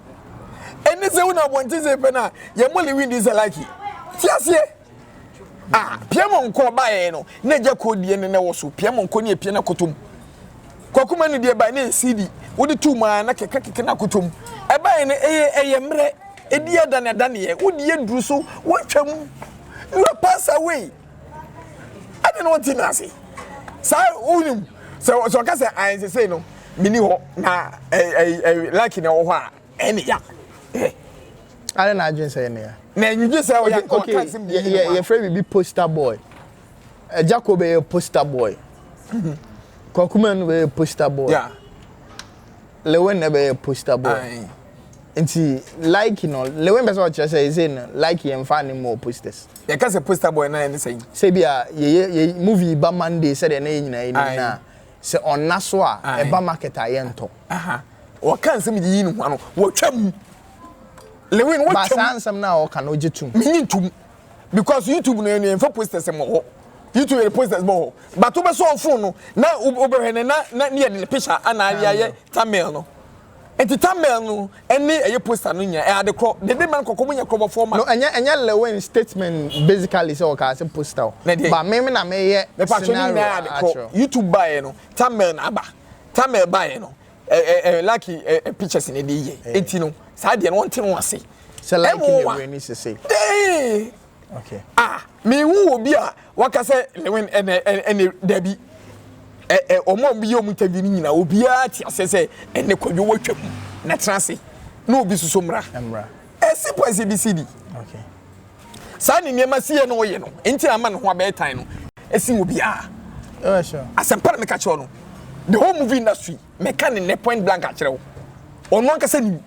Ɛne sɛ wɔn abɔnten sɛ pɛ na yɛn mo Lewin di sɛ Lucky ti aseɛ ah pia mo nkɔ baeɛ no na agya kɔ die ne na ɛwɔ so pia mo nkɔ ne epia na kotom. Kwaku Manu deɛ baeɛ na yɛ CD wode tu mu a na kɛkɛ kɛkɛ na kotom. Ɛbaeɛ no ɛyɛ mmerɛ ɛdi adane adaneɛ wode yɛ duru so wɔatwa mu, you are pass away. Ɛde na ɔnte n'ase saa. Wonim sɛ ɔka sɛ ayɛnsesei no meni hɔ na ɛ ɛ Lucky na ɛwɔ hɔ a, ɛne ya ɛ. Ade na adwene sɛ ɛne ya. Na ɛnwidwe sɛ ɔyɛ ɔka nsɛm bi. Yɛfrɛ biribi poster boy. Agya ko bɛyɛ poster boy. Kwaku Manu bɛyɛ poster boy. Lewin na bɛyɛ poster boy. Nti like no, Lewin bɛ sɛ ɔkyerɛ sɛ ɛsɛ no like yɛn fa ne mu posters. Yɛka sɛ poster boy na ɛne sɛn? Sɛ bi a yɛyɛ yɛ movie ba Monday sɛdeɛ na yɛ nyinaa yɛ nim na sɛ ɔnna so a ɛba market a yɛntɔ. Ɔka nsɛm de yi ne ho ano. Wɔtwa mu. Lewin Ba wɔtwa saa mu. nsɛm no a ɔka no, ogye tom? Menyi ntom because YouTube no yɛn fa posters mɔ hɔ. YouTube yɛ posters bɔ hɔ. But wobɛsɔ phone no na wobɛhwɛ no na ne yɛde ne picture ana ayɛ thumbnail no. Nti thumbnail no ɛne ɛyɛ poster no nyinaa ɛyɛ ade korɔ. Dede man kɔkɔ mu nyɛ korɔbɔfoɔ ma. No, ɛnyɛ Lewin statement basically sɛ ɔka sɛ poster o. Na deɛ- Ba me na meyɛ Mepatro ne scenario nyinaa ade korɔ. akyerɛw. YouTube baeɛ no, thumbnail na aba. Thumbnail baeɛ no, ɛ ɛ lucky ɛ pictures na ɛde yɛ. Eti no saa deɛ no wɔnte no ase. Sɛ like Ɛwɔ ne wa. wei ni sese. Dee! Okay. Ah, mehu obi a waka sɛ Lewin ɛnɛ ɛnɛ dabi ɛ ɛ ɔmo a ɔmo yɛ ɔmo interview no nyinaa, obiara te aseɛ sɛ ɛnɛ Kwadwo watwa mu na tena ase na obi soso mmra. Mmra. Ɛ simple as ABCD. Saa ne nneɛma si yɛ na ɔyɛ no nti na ama ne ho abɛyɛ tan no esi obiara. Oh, sure. Asɛmpa na meka kyerɛ no, the whole movie industry, meka ne ne point blank akyerɛ wo, ɔno ankasa nim.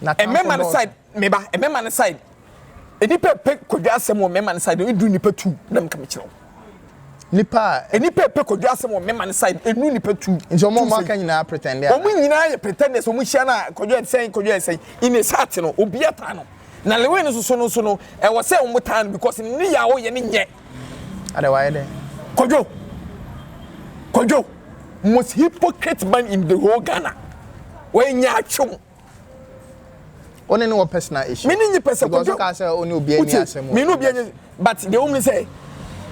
Na mmarima no tamfo. Side meba mmarima no side, nipa pɛ Kwadwo asɛm wɔ mmarima no side edu nipa tu na meka mekyerɛ wo. Nipa a Nipa pɛ Kwadwo asɛm wɔ mmarima no side enu nipa tu. Nti ɔmo aka nyinaa pretend a. Wɔn nyinaa yɛ pretenders. Wɔn hyia na Kwadwo ɛsɛn, Kwadwo ɛsɛn in a heart no, obi ata no na Lewin no soso no so no, ɛwɔ sɛ wɔn taa no because ne yɛ a ɔyɛ ne nyɛ. Ade wayɛ dɛ. Kwadwo, Kwadwo, most hypocrite man in the whole Ghana, wɔyɛ nyaatwom. Ɔne ne wɔ personal issue? Me ne nye pɛ sɛ Because Kwadwo ɔka sɛ ɔne obi ani wotie asɛm wɔ me ne obi ani, but deɛ wɔn sɛ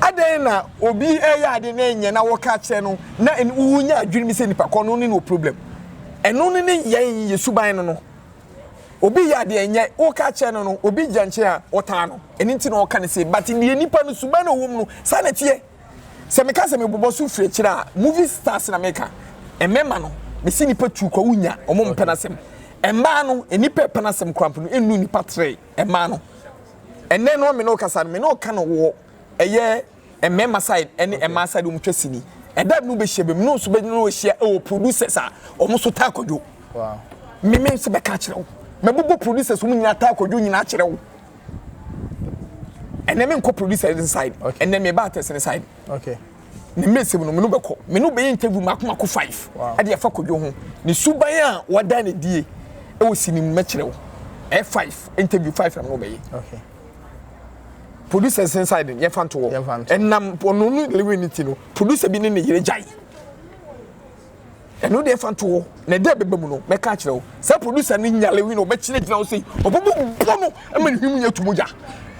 adan na obi ɛyɛ ade na ɛnyɛ na wɔka kyerɛ no na wonya adwene mi sɛ nipa kɔ no ne no problem. Ɛno ne ne yɛn yɛ suban no. Obi yɛ adeɛ ɛnyɛ, wɔka kyerɛ no, obi gya nkyɛn a ɔtaa no. Ɛno nti na ɔka ne se, but deɛ nipa no suban na ɔwɔ mu no, saa na ɛteɛ. Sɛ meka sɛ mebobɔ so firi akyire a, movie stars na meka, mmarima no, mesi nipa tu kɔ wonya ɔmo mpɛ n'asɛm. Mmaa no, nipa ɛpɛ n'asɛm koraa mpo no ɛnnu nipa tere. Mmaa no, ɛnɛ no me ne ɔkasa no, me ne ɔka no wɔ ɛyɛ mmarima side ɛne mmaa side. Wɔn twa sini ɛda bi no bɛhyia bi mu no nso bɛ no hyia ɛwɔ producers a wɔn nso taa Kwadwo. Mímí nso bɛka kyerɛ wo, mɛbobɔ producers wɔn nyinaa taa Kwadwo nyinaa kyerɛ wo. Ɛnɛ mi nkɔ producers side. Ɛnɛ mi ba artist ne side. Ne mmesɛm no, me no bɛkɔ, me no bɛyɛ interview mako mako five ɛde afa Kwadwo ho, ne suban a wada ne die ɛwɔ sini mu. Mɛkyerɛ wo ɛyɛ five interview, five na me no bɛyɛ. Producers inside no, yɛfa nto hɔ. Yɛmfa nto. Ɛnam ɔno ne Lewin ne ti no, producer bi ne ne yere gyae. Ɛno deɛ, fa nto hɔ na ɛda bɛba mu no, mɛka akyerɛ wo sɛ producer no nya Lewin no, ɔbɛkyerɛ gyina wo sɛ ɔbɛbɔ bɔ no ama ne hwim nyɛ to mogya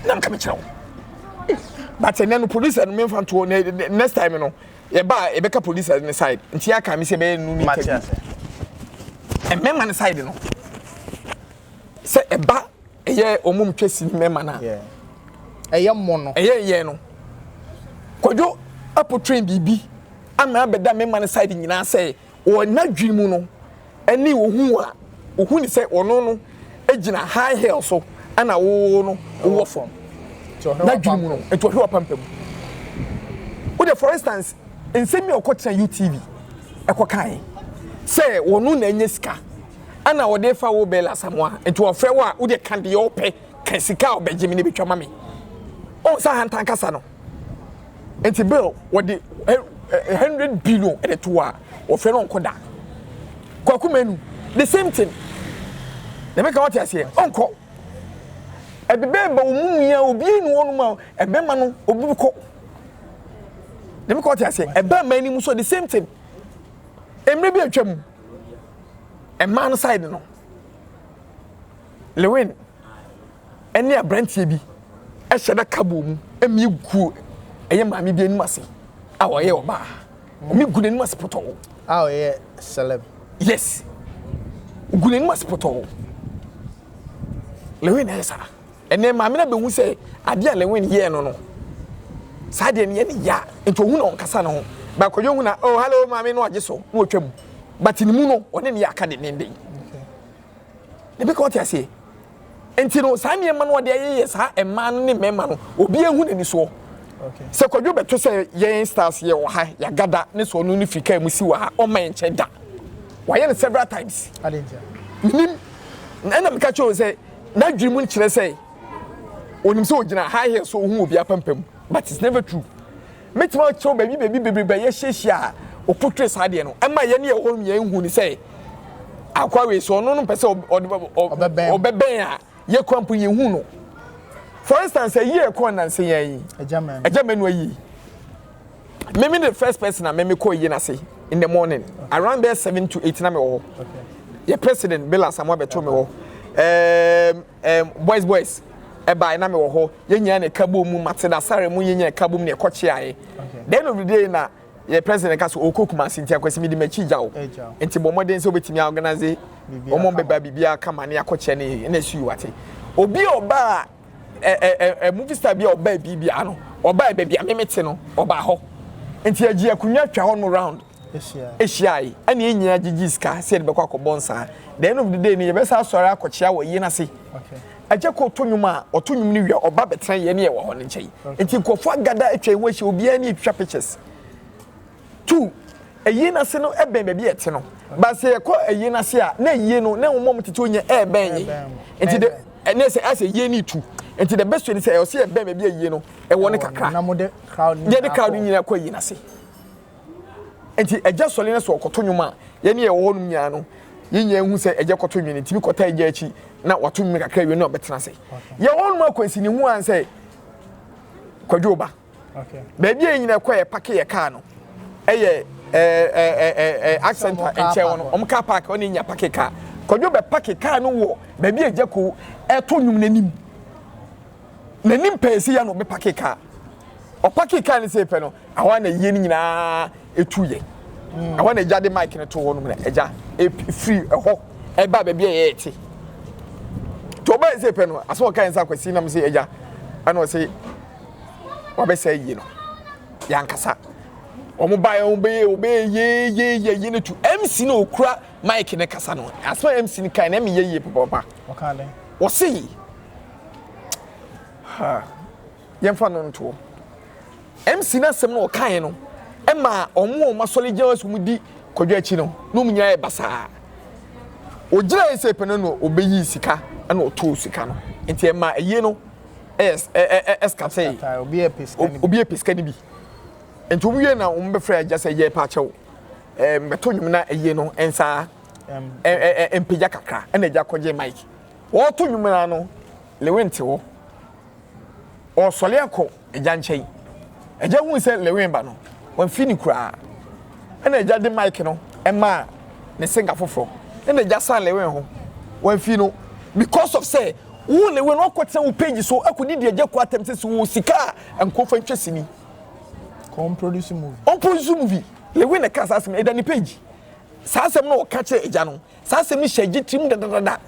na mka mekyerɛ wo. But ɛnɛ no, producer no, memfa nto hɔ na next time no yɛba a, yɛbɛka producer ne side. Nti yɛaka me sɛ ɛbɛyɛ no ne Mate interview. ase. Mmarima no side no, sɛ ɛba ɛyɛ ɔmo mu twa si mmarima no a, Ɛyɛ mmɔ no. Ɛyɛ yɛ no, Kwadwo apotren biribi ama abɛda mmarima no side nyinaa sɛ wɔ n'adwene mu no ɛne ohu a ohu ne sɛ ɔno no gyina high hill so ɛna wo no wowɔ fam. Nti ɔhwɛ N'adwene mu no w'apampam. Nti ɔhwɛ w'apampam. Wode, for instance, nsɛm bi a ɔkɔtena UTV ɛkɔkae sɛ wɔno na anya sika ɛna wɔde fa wo Bella Asamoah, nti wɔfrɛ wo a, wode ka deɛ ɔpɛ ka, sika a ɔbɛgye me ne bɛtwa ma me. Ɔn sɛ ahantan kasa no nti bill wɔde 100 billion ɛde to hɔ a, wɔfrɛ no ɔnkɔ da. Kwaku Manu, the same thing na meka. Wɔte aseɛ, ɔnkɔ ɛbɛbɛ ba wɔn mu yia obi enu wɔn mu a ɛbɛma no obi kɔ na meka. Wɔte aseɛ, ɛbɛn mmaa anim so, the same thing. Mmerɛ bi atwa mu, mmaa no side no, Lewin ɛne aberanteɛ bi ɛhyɛ da kabo mu ɛmi gu ɛyɛ maame bi anim ase a ɔyɛ ɔbaa, ɔmi gu n'anim ase pɔtɔɔ. A ɔyɛ celeb. Yes, gu n'anim ase pɔtɔɔ. Lewin ɛyɛ saa. Ɛnɛ maame no bɛhu sɛ adeɛ a Lewin yɛɛ no, saa adeɛ no yɛ ne ya, nti ohun na ɔnkasa ne ho baakɔdwo hu na, "Oh, hello maame," no agye so na ɔtwa mu, but ne mu no, ɔne ne yɛ aka dendenden ebi ka. Ɔte aseɛ. Nti no, saa nneɛma no ɔde ayɛyɛ saa mmaa no ne mmarima no, obi ehu n'ani soɔ sɛ Kwadwo bɛto sɛ yɛn stars yɛ wɔ ha, yɛagada ne sɛ ɔno ne firi kaa mu si wɔ ha, ɔmma yɛn nkyɛn da. Wayɛ no several times. Menim ɛna meka kyerɛ wo sɛ n'adwene mu kyerɛ sɛ onim sɛ ogyina high hill so ohun obi apampam, but it's never true. Mɛtumi akyerɛw baabi baabi bebree a yɛhyiahyia a ɔpotire saa deɛ no ɛma yɛn ne yɛ hɔ yɛn hu ne sɛ Akwa wei so ɔno no mpɛ sɛ ɔbɛbɛn a yɛkura mpo yɛhu no. For instance, ayi a ɛkɔɔ nnansa yi Agya Manu ayi. Meme the first person a meme kɔ yie n'ase in the morning around there 7 to 8 na me wɔ hɔ. Yɛ president Bill Asamoah bɛto me hɔ. Boys boys ɛbae na me wɔ hɔ. Yɛn nyinaa na ɛka bom mu Matilda Asare mu yɛn nyinaa ɛka bom na ɛkɔ kyeaeɛ. The end of the day na yɛ president ka so ɔkɔ Kumasi, nti Akwasi, mede m'akyi gya wo, nti bɔ mmɔden sɛ wobɛtumi organise wɔn bɛba biribiara kama ne akɔkyɛ ne ɛna esi wate. Obi a ɔbaa ɛ ɛ ɛ movie star bi a ɔbaa biribiara no, ɔbaa baabi a meme te no, ɔbaa hɔ nti agye akonnwa twa hɔ no round ahyia yi, ɛna yɛn nyinaa gyegye sika sɛ yɛde bɛkɔ akɔbɔ nsaa. The end of the day no, yɛbɛsa asɔre akɔkyea wɔ yie n'ase. Agya kɔ to nnwom a ɔto nnwom no wie a, ɔba bɛtena yɛn ne yɛ wɔ hɔ no nkyɛn, nti nkurɔfoɔ agada atwa yɛn ho ahyia, obiara ne atwitwa pictures two. Ayie n'ase no ɛbɛn baabi a ɛte no ba sɛ yɛkɔ ayie n'ase a, na ayie no na wɔn a wɔtete hɔ nyɛ ɛɛbɛn yɛn, nti de ɛnɛ sɛ asɛ yie ne tu, nti the best way ni sɛ ɛwɔ sɛ yɛbɛn baabi a ayie no ɛwɔ no kakra, yɛde crowd nyinaa kɔ ayie n'ase. Nti agya sɔle no sɛ ɔkɔto nnwom a, yɛne yɛwɔ hɔ nom nyinaa no, yɛn nyinaa hu sɛ agya kɔto nnwom no, ntumi kɔta agya akyi na wato nnwom kakra wie na ɔbɛtena ase. Yɛwɔ hɔ nom akwansi ne hu an sɛ Kwadwo ba baabi a yɛn nyinaa kɔ yɛ park yɛ kaa no, ɛyɛ ɛɛ ɛɛ ɛɛ accent nkyɛn hɔ no, ɔmo car park ɔne nya park kaa. Kwadwo bɛ park kaa no wɔ baabi a agya ko ɛto nnwom n'anim n'anim pɛɛ si ya na ɔbɛ park kaa. Ɔpark kaa no sɛ pɛ no, ɛhɔ a na yie no nyinaa etu yɛ. Ɛhɔ na agya de mic no to hɔ nom na agya efiri ɛhɔ ɛba baabi a yɛyɛ te nti ɔbaa sɛ pɛ no, asɛ ɔka yɛn sɛ Akwasi nam sɛ agya, ɛna ɔsɛ wabɛsɛ yie no yankasa. Wɔn ba yɛ wɔn bɛyɛ wɔn bɛyɛ yie yie yie yie no tu. MC na okura mic ne kasa no, asɛ MC no kan na ɛmi yɛ yie papaapa. Wɔsi ha yɛmfa no ntoɔ. MC no asɛm no ɔkaeɛ no ɛma ɔmo a ɔmo asɔre gyina hɔ sɛ ɔmo di Kwadwo akyi no na ɔmo nyinaa yɛ basaa. Ogyina yɛ sɛ pɛ no na ɔbɛyi sika ɛna ɔtoo sika no, nti ɛma ɛyie no ɛyɛ ɛ ɛscatter. Obi yɛ pɛ sika no bi. Obi yɛ pɛ sika no bi, nti ɔmo wie na ɔmo bɛfrɛ agya sɛ yɛ pa akyɛw mbɛto nnwom na ɛyie no nsa ɛ ɛ mpagya kakra. Ɛna agya kɔgye mic, wɔɔto nnwom na no Lewin te hɔ, ɔresɔre akɔ agya nkyɛn. Agya hu sɛ Lewin ba no, wamfi ne koraa. Ɛna agya de mic no ɛmaa ne singer foforɔ. Ɛna agya san Lewin ho, wamfi no because of sɛ wo Lewin ɔkɔtena wo page so akɔdidi agya kɔ atɛm sɛ wo sika a nkurɔfoɔ ntwa sini. Kɔn produce movie. Ɔn produce movie. Lewin na ɛka saa asɛm, ɛda ne page. Saa asɛm no ɔka kyerɛ agya no, saa asɛm no hyɛ agye tirim dadadada.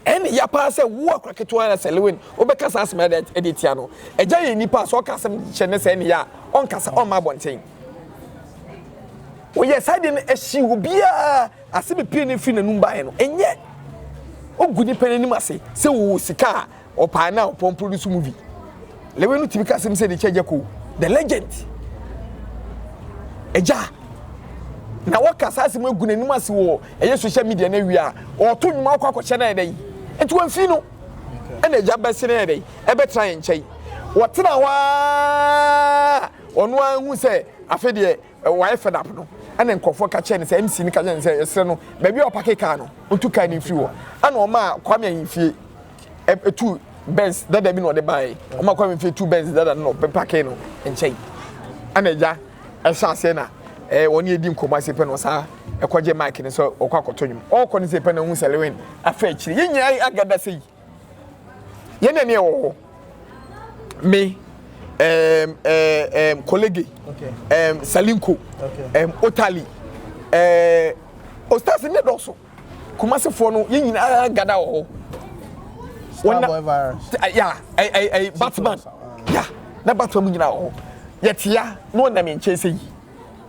Ɛne ya paa sɛ wo akora ketewa na sɛ Lewin wobɛka saa asɛm ɛde ɛde tia no. Agya yɛ nipa a sɛ ɔka asɛm kyerɛ ne sɛ ɛne ya a, ɔnkasa, ɔmma abɔnten. Wɔyɛ saa deɛ no ɛhye obiara ase bepie no firi n'anum baeɛ no, ɛnyɛ ogu nipa n'anim ase sɛ wɔwɔ sika a ɔpaa na ɔpɔn produce movie. Lewin no tumi ka asɛm sɛ de kyɛ agya ko the legend agya na wɔka saa asɛm agu n'anim ase wɔ ɛyɛ social media no awie a, ɔto nnwuma akɔ akɔkyɛ no ayɛ dɛ nti wɔmfi no. Ɛna agya bɛse no yɛ dɛ ɛbɛtena yɛn nkyɛn. Wɔtena hɔ aa, ɔno ara hu sɛ afei deɛ wɔayɛ fed up no, ɛna nkurɔfoɔ ka kyerɛ no sɛ MC no ka kyerɛ no sɛ ɛsrɛ no, baabi a ɔpark kaa no, ɔntu kaa no mfiri hɔ. Ɛna ɔmaa Kwame Ahemfie ɛtu Benz dada bi na ɔde baeɛ. Ɔmaa Kwame Ahemfie tu Benz dada no na ɔbɛpark no nkyɛn. Ɛna agya ɛhyɛ aseɛ na wɔne yɛdi nkɔmmɔ ase pɛ na ɔsaa ɛkɔgye mic no sɛ ɔkɔ akɔto nnwom. Ɔrekɔ no sɛ pɛ na ɔhu sɛ Lewin afa akyire. Yɛn nyinaa agada sɛ yi yɛn na ne ɛwɔ hɔ, me colleague Salinko, Otali, Ostars ne dɔɔso Kumasefoɔ no, yɛn nyinaa gada wɔ hɔ. Starboy virus. Ya ɛ ɛ Batman ya na Batman mu nyinaa wɔ hɔ. Yɛtea na ɔnam yɛn nkyɛn sɛ yi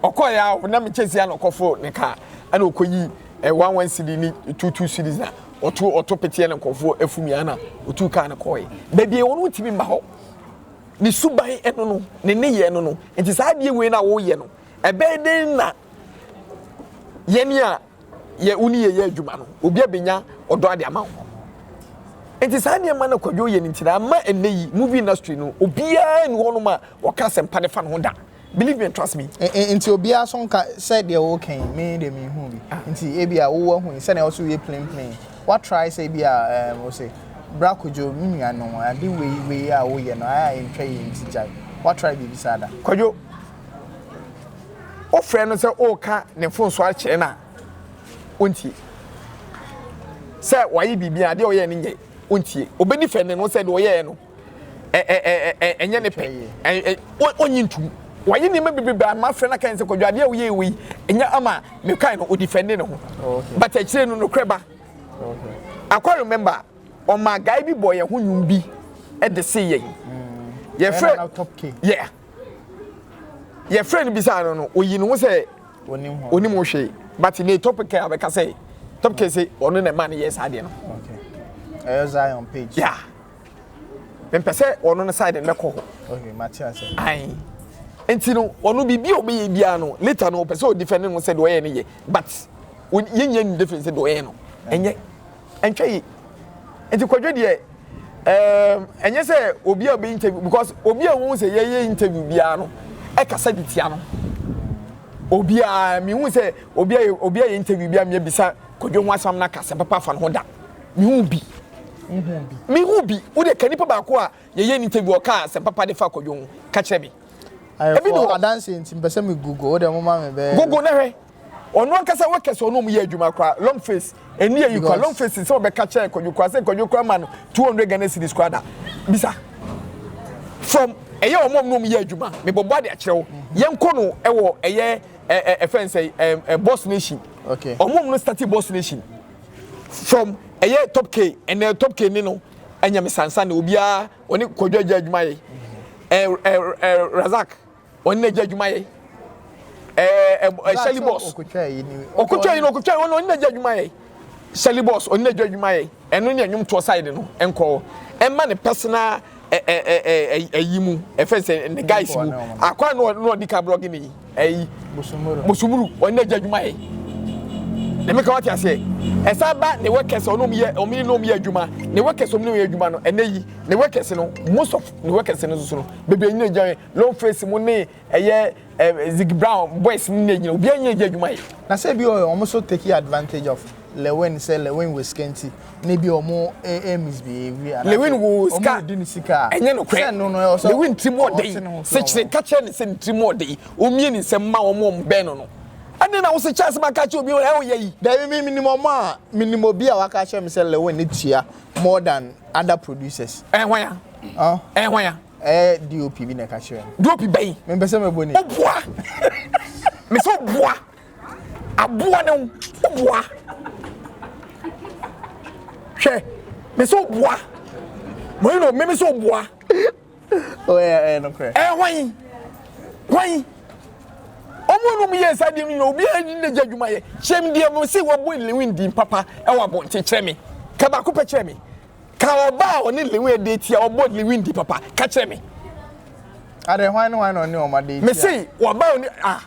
ɔkɔ ya, ɔnam nkyɛn sɛ ya na ɔkɔforo ne kaa, ɛna ɔkɔyi 1 1 cedi ne 2 2 cedis na ɔto ɔto peteɛ na nkɔfoɔ afum ya na ɔtu kaa no kɔɔɛ. Baabi a wɔn ntumi mba hɔ ne suban ɛno no ne nneyɛɛ no nti saa adeɛ wei na wɔreyɛ no, ɛbɛyɛ den na yɛn a yɛ wo ne yɛ yɛ adwuma no, obi abɛnya ɔdɔ ade ama wo. Nti saa nneɛma no Kwadwo yɛ no nti na ama ɛnnɛ yi movie industry no obiara ni hɔnom a wɔka asɛmpa de fa ne ho da. Believe me and trust me. Nti obiara so nka sɛ deɛ woka yi, me deɛ menhu bi. Ah. Nti ebi a wowɔ hu yi, sɛnea wo so woyɛ plain plain. Wa try sɛ ebi a um, wo se, bra Kojo, me nua no, ade wei wei a woyɛ no, ayɛ a ɛntwa yie nti gyae. Wa try biribi saa da? Kwadwo, wofrɛ no sɛ woka ne mfomso akyerɛ no a, ɔntie. Sɛ wayɛ biribi a, adeɛ a ɔyɛɛ no nyɛ, ɔntie. Ɔbɛdi fɛ ne no sɛ deɛ ɔyɛɛ no, ɛnyɛ ne pɛ, ɔnyi ntum. Wayɛ nneɛma bebrebe a mafrɛ no aka sɛ Kwadwo adeɛ a woyɛ wei ɛnyɛ ama mekae no, ɔdifɛnde ne ho. But akyire no nokorɛ ba. Akwa remember ɔma guy bi bɔ yɛn ho nnwom bi de se yɛn. Yɛfrɛ yeah. Yɛfrɛ no bisaa no no, oyi ne ho sɛ onim ho hwee. But ne topic a bɛka sɛ topic sɛ ɔno na ɛma no yɛ saa adeɛ no. Ɛyɛ Zion page. Yeah. Mempɛ sɛ ɔno no side no mɛkɔ hɔ. Okay, mate ase. Ae. Nti no, ɔno biribi a ɔbɛyɛ biara no, later no ɔpɛ sɛ ɔdefend ne ho sɛ deɛ ɔyɛ no yɛ. But yɛnyɛ no different sɛ deɛ ɔyɛ no. Ɛnyɛ. Ɛntwa yi. Nti Kwadwo deɛ, ɛɛm, ɛnyɛ sɛ obi a ɔbɛ interview, because obi a wɔn sɛ yɛyɛ interview biara no, ɛkasa de tia no. Obiara, mehu sɛ obi a obi a yɛ interview biara mebisa Kwadwo ho asɛm na kasa papa fa ne ho da. Mehu bi. Mehu bi. Wo de ka nipa baako a yɛyɛ ne interview ɔka asɛm papa de fa Kwadwo ho. Ka kyerɛ me. Ebi ni hɔ. Adanse nti mpɛ sɛ me google. Wo de mo ma me bɛyɛ. Google na hwɛ. Ɔno ankasa workers ɔno ɔmo yɛ adwuma koraa long face ɛni ayi koraa long face sɛ ɔbɛka kyerɛ Kwadwo koraa sɛ Kwadwo koraa ma no 200 Ghana cedis koraa da. Bisa. From ɛyɛ ɔmo ɔmo na ɔmo yɛ adwuma. Mebɔbɔ ade akyerɛ wo. Yɛnkɔ no ɛwɔ ɛyɛ ɛfɛn sɛ ɛ Boss Nation. Okay. Ɔmo ɔmo no starting Boss Nation. From ɛyɛ Top K ɛnɛ Top K ne no ɛnyɛ me sansa na obiara ɔne Kwadwo agya adwuma yɛ. Ɛ ɛ ɛ Razak ɔne n'agya adwuma yɛ. Ɛ ɛ Shelly Boss okotwa yi ni okotwa yi no okotwa yi ɔne n'agya adwuma yɛ. Shelly Boss ɔne n'agya adwuma yɛ. Ɛno ne ɛnwom toɔ side no nkɔ ɛma ne personal ɛ ɛ ɛ ɛyi mu ɛfɛ sɛ ne guys mu akwa no no ɔdi ka blog ne yi ɛyi Busumuru ɔne n'agya adwuma yɛ. Na meka wate aseɛ ɛsan ba ne workers ɔno ɔmo yɛ ɔmo ne ɔmo yɛ adwuma ne workers ɔmo ne ɔmo yɛ adwuma no ɛnɛ yi ne workers no most of ne workers no soso no bebree nyina gyina long face mu ne ɛyɛ ɛ Ziggy Brown boys mu ne nyina obiara nyina gyina adwuma yɛ. Na sɛ bi ɔyɛ ɔmo so take advantage of Lewin sɛ Lewin wɔ sika nti na ebi ɔmo ɛ misbehave anaasɛ Lewin wɔ sika ɔmo di ne sika a ɛnyɛ nokorɛ sɛ no no ɛwɔ sɛ Lewin tirim ɔte ɔden ne ho firi ɔmo sekyere ka kyerɛ ne sɛ ne tirim ɔden ɔmmie ne nsam ma wɔn a wɔn bɛn no no ɛne na wose kyɛ asɛm aka kyerɛ obi ɛ ɔyɛ yi. Dabi me menim ɔmo a menim obi a waka akyerɛ me sɛ Lewin ne tua more than other producers. Ɛyɛ hwan a? Ɔn. Ɛyɛ hwan a? Ɛyɛ DOP bi na ɛka kyerɛ me. DOP bɛn? Mempɛ sɛ mɛbɔ ne. Woboa! Mesɛ woboa! Aboa ne wo, woboa! Hwɛ, mesɛ woboa! Mo me mesɛ woboa! Oh, ɛyɛ ɛyɛ nokorɛ. Ɛyɛ hwan? Hwan? Ɔmo nom yɛ saa deɛ no nyina obiara ni n'agya adwuma yɛ. Kyerɛ me deɛ mo se wɔbɔ Lewin din papa ɛwɔ abɔnten kyerɛ me. Ka baako pɛ kyerɛ me. Ka ɔbaa a ɔne Lewin ade tia ɔbɔ Lewin din papa ka kyerɛ me. Adɛ hwan ne hwan na ɔne ɔmo ade tia? Me se ɔbaa ɔne ah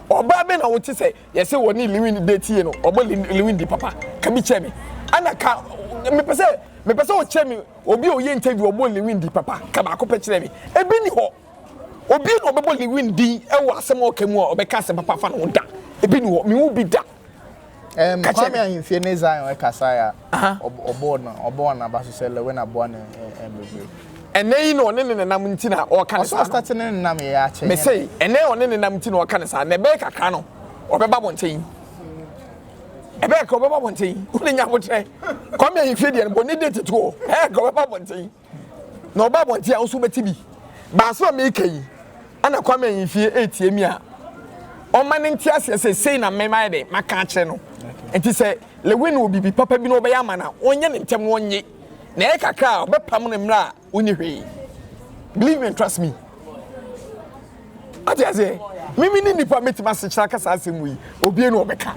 ɔbaa bɛ na wote sɛ yɛse wɔne Lewin de tie no ɔbɔ Lewin di papa ka bi kyerɛ me. Ana ka mepɛ sɛ mepɛ sɛ ɔkyerɛ me Obi a ɔyɛ interview ɔbɔ Lewin din papa ka baako pɛ kyerɛ me. Ebi ni hɔ. Obi na ɔbɛbɔ Lewin din wɔ asɛm a ɔka mu a ɔbɛka asɛm papa afa ne ho da. Ebi ni hɔ. Mehu bi da. Um, Ka kyerɛ Kwame Ahemfie ne Zion ɛkasae a ɔbɔɔ no ɔbɔɔ n'aba so sɛ Lewin aboa no bebree. Ɛnɛ yi na ɔne ne nenam nti na ɔka ne saa no. Ɔsɛ ɔstate ne nenam yɛ akyɛ. Mese ɛnɛ ɔne ne nam nti na ɔka ne saa na ɛbɛyɛ kakra no ɔbɛba abɔnten. Ɛbɛyɛ kakra ɔbɛba abɔnten. Wone nya abotrɛ. Kwame Ahemfie deɛ no bɔ ne date to hɔ. Ɛyɛ kakra ɔbɛba abɔnten. Na ɔba abɔnten a wo nso wobɛte bi. Baasa a meka yi ɛna Kwame Ahemfie ɛretie mi a ɔma ne nte aseɛ sɛ sei na mɛma yɛ dɛ maka akyerɛ no. Nti sɛ Lewin wɔ biribi papa bi na ɔbɛyɛ ama no a ɔnyɛ ne ntɛm na ɔnye. Na ɛyɛ kakra a ɔbɛpam no mmerɛ a wonni hwee. Believe me and trust me. Ate aseɛ? Mimi ne nipa mɛtumi asekyerɛ aka saa asɛm yi obie na ɔbɛka.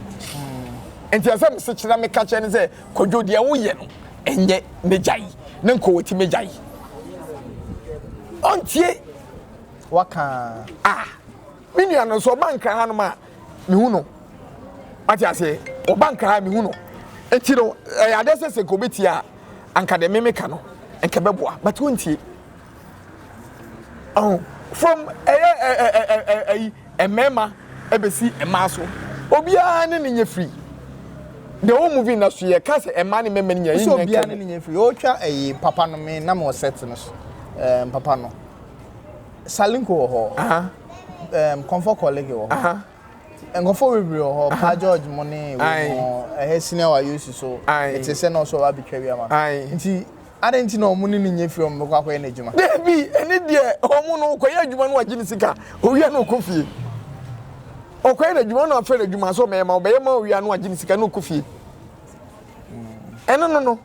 Nti ɛsɛ mesekyerɛ meka kyerɛ ne sɛ Kwadwo deɛ woyɛ no ɛnyɛ megyae ne nkɔ wɔti megyae. Ɔntie. Waka. Ah, me nua no nso ɔba nkra hanom a mehu no. Ate aseɛ? Ɔba nkra ha mehu no. Nti no ɛyɛ adeɛ sɛ sɛ nka ɔbɛtie a anka deɛ meme ka no nka bɛboa but wontie. Ɔho. From ɛyɛ ɛ ɛ ɛ ɛ ɛyi mmarima ɛbɛsi mmaa so, obiara ne ne nyɛ free. The whole movie industry yɛ ka sɛ mmaa ne mmarima no nyinaa yɛn Sɛ nyinaa obiara nka ne mu. ne nyɛ free. Ɔretwa ɛyi papa no me na mewɔ set no so. Ɛɛm papa no. Salinko wɔ hɔ. Aha. Ɛɛm Comfort Colleague wɔ hɔ. Aha. Nkurɔfoɔ bebree wɔ hɔ. Pa George mo ne wei Aye. mo ɛhɛ senior wa Yosi so. Aye. Ɛte sɛ na ɔsɔ wabɛtwa bi ama no. Aye. Nti adɛn nti na ɔmo ne ne nyɛ free ɔmo bɛkɔ akɔyɛ n'adwuma? Dabi, ɛne deɛ ɔmo no ɔkɔyɛ adwuma no wagye ne sika, owia na ɔkɔ fie. Ɔkɔyɛ n'adwuma na ɔfrɛ n'adwuma sɛ ɔmɛyɛ ma ɔbɛyɛ ma owia na wagye ne sika na ɔkɔ fie. Ɛno no no.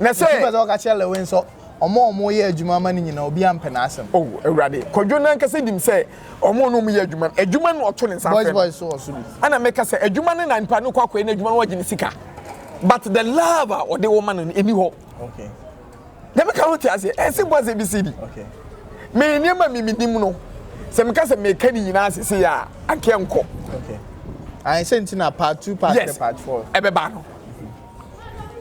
Na Nti wopɛ sɛ sɛ ɔka kyerɛ Lewin sɛ ɔmo a ɔmo yɛ adwuma ma no nyinaa obiara mpɛ n'asɛm. Oh, Awurade, Kwadwo no ankasa nim sɛ ɔmo ne ɔmo yɛ adwuma no, adwuma no na ɔto ne nsa Boys frɛ no. boys so wɔ so bi. Ɛna meka sɛ adwuma no na nipa no kɔ akɔyɛ n'adwuma no wagye ne sika. But the love a ɔde wɔ ma no no, ɛni hɔ. Okay. Na meka ho te aseɛ, ɛyɛ simple as ABCD. Okay. Me nneɛma mi menim no, sɛ meka sɛ meka ne nyinaa sese a, anka ɛnkɔ. Okay. Ayi sɛ nti na part 2, part 3, Yes. part 4. Ɛbɛba no.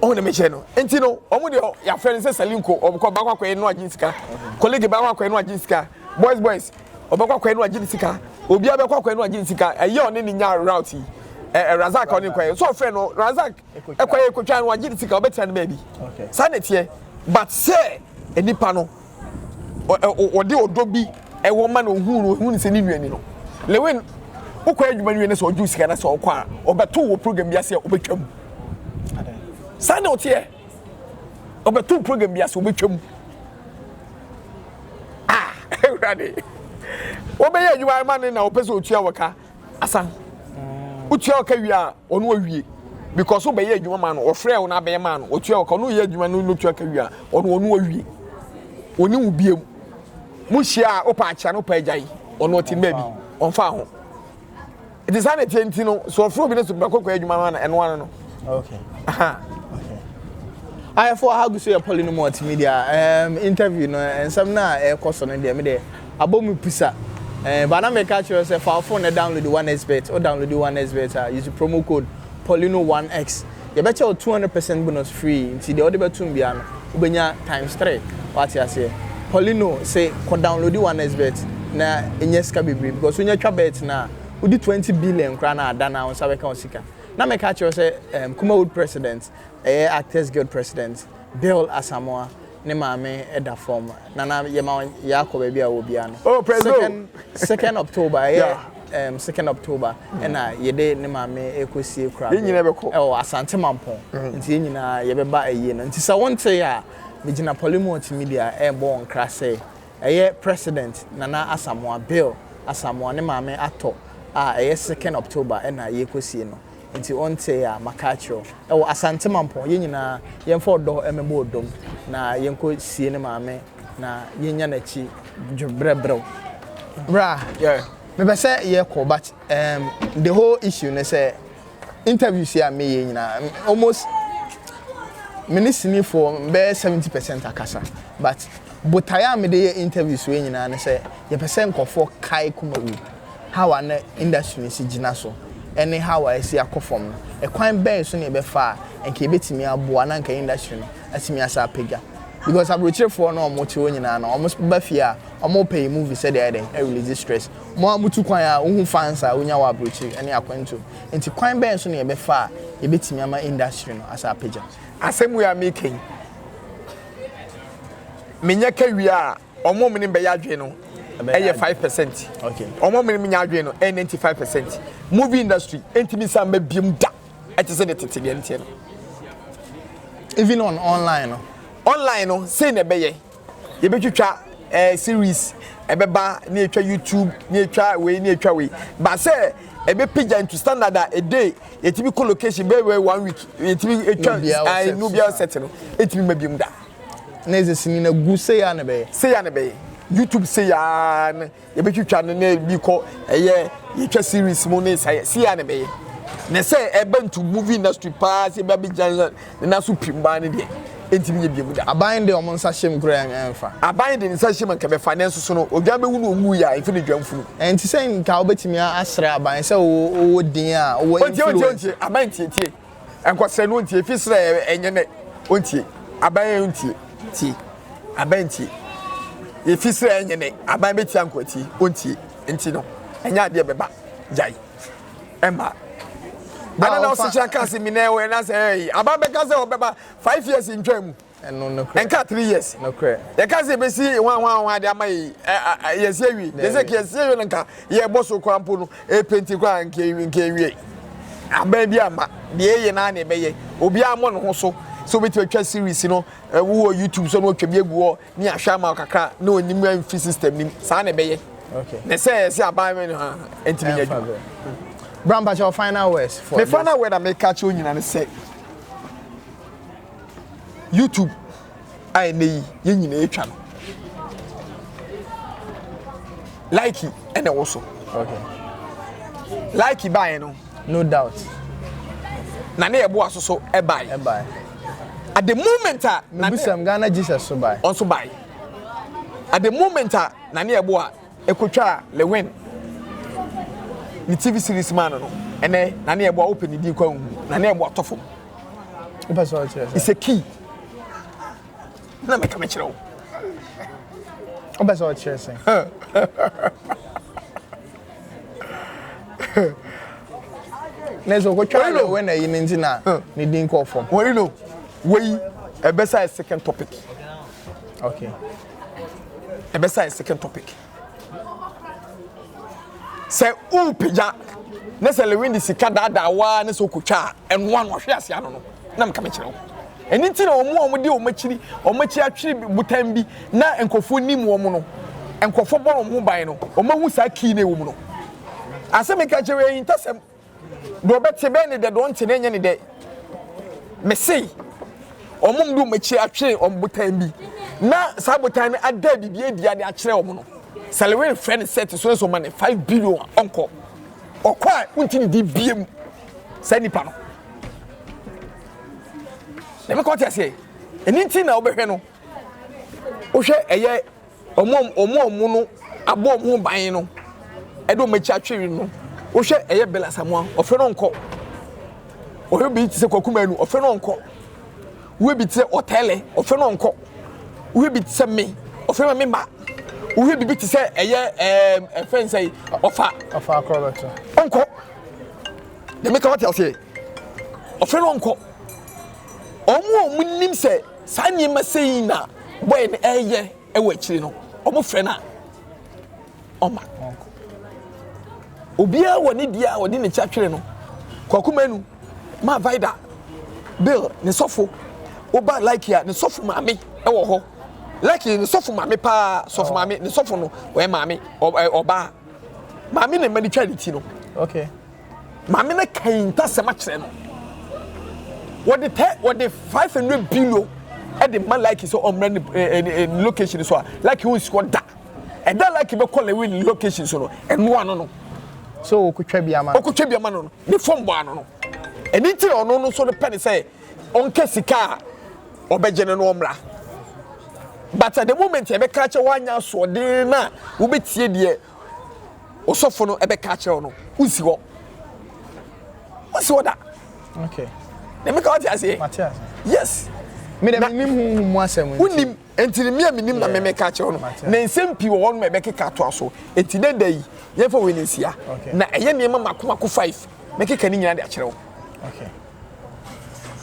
Ɔho na mehyɛ no. Nti no, ɔmo deɛ yɛafrɛ no sɛ Salinko, ɔbɛkɔ baako akɔyɛ no agye sika. Colleague baako akɔyɛ no agye sika. Boys boys, ɔbɛkɔ akɔyɛ no agye ne sika. Obiara bɛkɔ akɔyɛ no agye ne sika. Ɛyɛ ɔne ne nya route yi. Ɛ Razak ɔne kɔyɛ. So ɔfrɛ no Razak ɛkɔyɛ kotwa no agye ne sika, ɔbɛtena ne baabi. Okay. Saa na ɛteɛ. But sɛ nipa no ɔde ɔdɔ bi ɛwɔ ma na ohun no ohun sɛ ne nua ni no. Lewin wokɔ adwuma no wie no sɛ ɔgye wo sika na sɛ ɔkɔ a ɔbɛto wɔ program bi ase a ɔbɛtwa mu. Saa na ɔteɛ. Ɔbɛto program bi ase ɔbɛtwa mu. Ah, Awurade. Wobɛyɛ adwuma ma ne na ɔpɛ sɛ ɔtua wɔ ka asan. Wotua wɔ ka wie a ɔno awie. Because wobɛyɛ adwuma ma no, ɔfrɛ wo na abɛyɛ ma no, ɔtua wɔ ka, ɔno yɛ adwuma no na ɔtua ka wie a ɔno ɔno awie. Ɔne wo biem. Mo hyia a wopɛ akyea no wopɛ agyae, ɔno ɔte baabi, ɔmfa ho. Nti saa na ɛteɛ nti no, sɛ ɔfrɛ obi no sɛ bɛkɔ kɔyɛ adwuma no ana ɛno ano no. Okay. Aha. Okay. Ayɛfo ha gu so yɛ Polynom Multimedia interview no nsɛm no a ɛrekɔ so no deɛ me deɛ abɔ mu pusa. Ba na meka kyerɛ sɛ fa wo phone na download 1xbet. O download 1xbet a use promo code Polyno1x. Yɛbɛkyɛ wo 200% bonus free nti deɛ wode bɛtom biara no wobɛnya times 3. Wate aseɛ? Polyno se kɔ download 1xbet na ɛnya sika bebree because wonya twa bet no a wodi 20 billion koraa na ada na wo nsa bɛka wo sika. Na meka kyerɛ sɛ Kumawood president ɛyɛ Actors Guild president Bill Asamoah ne maame ɛda fam nana yɛma yɛakɔ baabi a wɔ biara no. Oh, president. Second October ɛyɛ 2nd October ɛna yɛde ne maame ɛkɔsie kora Yɛn nyinaa bɛkɔ. ɛwɔ Asante Mampɔn nti yɛn nyinaa yɛbɛba ayie no nti sɛ wonte a megyina Polynom Multimedia ɛrebɔ wɔn kra sɛ ɛyɛ president Nana Asamoah Bill Asamoah ne maame atɔ a ɛyɛ 2nd October ɛna yɛkɔsie no nti ɔnte a maka akyerɛw ɛwɔ Asante Mampɔn yɛn nyinaa yɛmfa ɔdɔ ɛmɛbɔ ɔdɔm na yɛnkɔ sie ne maame na yɛnya n'akyi dwobrɛbrɛw bra. Yeah. Mepɛ sɛ yɛkɔ but the whole issue ne sɛ interviews yi a meyɛ nyinaa almost me ne sinifoɔ bɛyɛ 70% akasa but botaeɛ a mede yɛ interviews wei nyinaa ne sɛ yɛpɛ sɛ nkɔfoɔ kae Kumawood how a na industry no si gyina so ɛne how a ɛsi akɔ fam no ɛkwan bɛn so ne yɛbɛfa a nka yɛbɛtumi aboa na nka industry no atumi asa apagya because aburokyerefoɔ no a wɔte hɔ nyinaa no wɔn ba fie a wɔn pɛ yi movie sɛdeɛ ɛyɛ dɛn ɛrelease stress mo a mutu kwan a wohu fans a wonya wɔ aburokyire ɛne akwantuo nti kwan bɛn so ne yɛbɛfa a yɛbɛtumi ama industry no asa apagya. Asɛm wei a meka yi, menyɛ ka wie a ɔmo mene bɛyɛ adwene no ɛyɛ 5%. Okay. Ɔmo mene menya adwene no ɛyɛ 95%. Movie industry ɛntumi nsa mma biom da ɛte sɛ de tete deɛ nteɛ no. Even on online no. Online no sei na ɛbɛyɛ yɛbɛtwitwa series ɛbɛba ne yɛtwa YouTube ne yɛtwa wei ne yɛtwa wei ba sɛ ɛbɛpagya into standard a ɛde yɛtumi kɔ location bɛyɛ wei 1 week yɛtumi etwa Nubiara ɛɛ set. nubiara set no ɛtumi ma biom da. Na ɛsɛ sini na gu sei a na bɛyɛ. Sei a na bɛyɛ YouTube sei a na yɛbɛtwitwa no na ebi kɔ ɛyɛ yɛtwa series mu ne sa sei a na bɛyɛ na sɛ ɛbɛ into movie industry paa sɛ ɛbɛ abɛgya ne nan so pim baa ne deɛ ɛntumi nyɛ biom da. Aban de ɔmo nsa hyɛ mu koraa ɛmfa. Aban de ne nsa hyɛ mu nka bɛfa nanso so no odwan bɛwu na ɔnwu yɛ a ɛmfa ne dwan funu. Ɛnti sɛ nka wobɛtumi asrɛ aban sɛ wowɔ din a wowɔ Ontie ontie influence. ontie aban tie tie nkɔsrɛ no ontie fi srɛ ɛnyɛ nɛ ontie aban ontie tie aban tie. Yɛfi srɛ ɛnyɛ nɛ aban bɛtia nkoatie ɔntie nti no ɛnyɛ adeɛ bɛba gyae ɛmma. Ada na ɔsekyerɛ ka se minɛ wɔ ɛna sɛ ɛyi aban bɛka sɛ ɔbɛba 5 years ntwa mu. Ɛnka 3 years. Yɛka sɛ yɛbɛsi hwan hwan hwan de ama yi yɛsi awie. Yɛsɛ ka yɛsi awie no nka yɛbɔ so koraa mpo no ɛpenti koraa nka ewie nka ewie. Aban bi ama deɛ ɛyɛ naa na ɛbɛyɛ. Obiara mmɔ ne ho so sɛ obɛtumi atwa series no wowɔ YouTube so na watwa bi agu hɔ ne ahwɛ ama kakra na onim amfi system nim saa na ɛbɛyɛ. Na sɛ yɛsɛ aban no ha ntumi nyɛ adwuma. Bra mpakyɛ final words for Me final word a meka kyerɛ nyina ne sɛ YouTube a ɛnɛ yi yɛn nyinaa atwa no like ɛna ɛwɔ so. Like baeɛ no. No doubt. Na ne yɛboa so so ɛbaeɛ. Ɛbaeɛ. At the moment a. Mebusam Ghana Jesus so bae. Ɔnso bae. At the moment a na ne yɛboa ekotwa Lewin ne TV series maa no no ɛnɛ na ne yɛboa wopɛ ne din kɔ nhu na ne yɛboa tɔ fam. Wopɛ sɛ ɔkyerɛ sɛ. It's a key. Na mɛka mekyerɛ wo. Wopɛ sɛ ɔkyerɛ sɛ. Na sɛ ɔkɔtwa Lewin ayi no nti na ne din kɔɔ fam. Wɔyi no wɔyi ɛbɛsa yɛ second topic. Okay. Ɛbɛsa yɛ second topic. Sɛ wopagya na sɛ Lewin de sika daadaa waa ne sɛ wokɔtwa a ɛnoa no ɔhwe ase ano no na meka mekyerɛ wo. Ɛno nti na wɔn a wɔde wɔn akyi atwere botan bi na nkurɔfoɔ nim wɔn no, nkurɔfoɔ bɔ wɔn ho ban no, wɔn ahu saa key na ɛwɔ mu no. Asɛm meka kyerɛ wɔ ahintasɛm. Deɛ ɔbɛte bɛyɛ ne dɛ, deɛ ɔnte na ɛnyɛ ne dɛ. Mese wɔn de wɔn akyi atwere wɔn botan bi na saa botan no ada biribi adi ade akyerɛ wɔn no. Sɛ Lewin frɛ ne set so nso ma ne 5 billion a ɔnkɔ. Ɔkɔ a wonti ne di bie mu saa nipa no. Na mekɔ te aseɛ. Ɛno nti na wobɛhwɛ no. Wohwɛ ɛyɛ ɔmo no abɔ ɔmo ho ban no ɛde ɔmo akyi atwere no. Wohwɛ ɛyɛ Bella Samoa, ɔfrɛ no ɔnkɔ. Ɔhwɛ bi te sɛ Kwaku Manu, ɔfrɛ no ɔnkɔ. Wohwɛ bi te sɛ Ɔtɛlɛ, ɔfrɛ no ɔnkɔ. Wohwɛ bi te sɛ me, ɔfrɛ me ma. Wohwɛ bibi te sɛ ɛyɛ ɛfɛn sɛ ɔfa. Ɔfa akorɔ bɛto. Ɔnkɔ. Na meka wate aseɛ. Ɔfrɛ no ɔnkɔ. Ɔmo a ɔmo nim sɛ saa nneɛma sɛyi na bɔyɛ no ɛyɛ ɛwɔ akyire no, ɔmo frɛ no a ɔma. Obiara wɔ ne deɛ a ɔde n'akyi atwere no. Kwaku Manu, Ma Vida, Bill ne sɔfo, woba like a ne sɔfo maame ɛwɔ hɔ. Like ne sɔfo maame paa, sɔfo maame, ne sɔfo no ɔyɛ maame, ɔbaa. Maame na mma ne twa ne ti no. Maame no kan ntasɛm akyerɛ no. Wɔde tɛ wɔde 500 billion ɛde ma like sɛ ɔmmra ne ɛ ɛ location so a like wɔn si hɔ da. Ɛda like bɛkɔ Lewin location so no ɛnoa no. So okotwa bi ama no. Okotwa bi ama no no ne fam bɔ ano no. Ɛni ti na ɔno no nso no pɛ ne sɛ ɔnka sika a ɔbɛgye no no ɔmmra. But at the moment yɛbɛka akyerɛ wanya asoɔden na wobɛtie deɛ ɔsɔfo no ɛbɛka akyerɛ wo no, wonsi hɔ. Wonsi hɔ da. Na meka wate aseɛ. Mate ase. Yes. Me de menim honhom mu asɛm nti. Wonim nti ne mmea menim na meme ka kyerɛ no. Na nsɛm pii wɔ hɔ no ma ɛbɛkeka atoa so. Nti dɛ da yi yɛmfa wei ne nsia. Na ɛyɛ nneɛma mako mako five. Mɛkeka ne nyinaa de akyerɛ wo. Okay.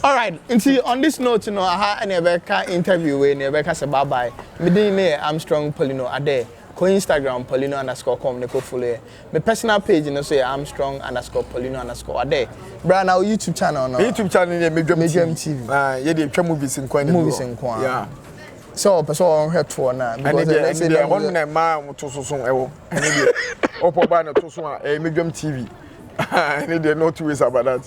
Alright, nti on this note no aha ɛna ɛbɛka interview wei na ɛbɛka sɛ bye bye. Me din ne yɛ Armstrong Polino Ade. Kɔ Instagram Polino_com ne kɔ follow yɛ. Me personal page no so yɛ Armstrong_Polino_Ade. Bra na wo YouTube channel no. YouTube channel yɛ Medwam TV. Medwam TV. Ah, yɛ de twa movies nko na. Movies nko a. Yeah. Sɛ ɔpɛ sɛ ɔnhwɛ toɔ na. Ɛne deɛ ɛne deɛ ɛhɔ na mmaa wɔn to so so ɛwɔ. Ɛne deɛ ɔpɔ ɔbaa na to so a ɛyɛ Medwam TV. Ɛne deɛ no two ways about that.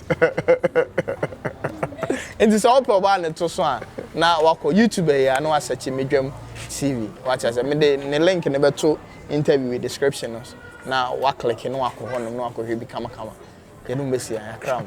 Nti sɛ ɔpɛ ɔbaa ne to so a na wakɔ YouTube ɛyɛ a na wasɛkye Medwam TV. Wate asɛ mede ne link ne bɛto interview description no so na wa click na wakɔ hɔnom na wakɔhwɛ bi kamakama. Yɛde mo bɛsi a yɛakra mo.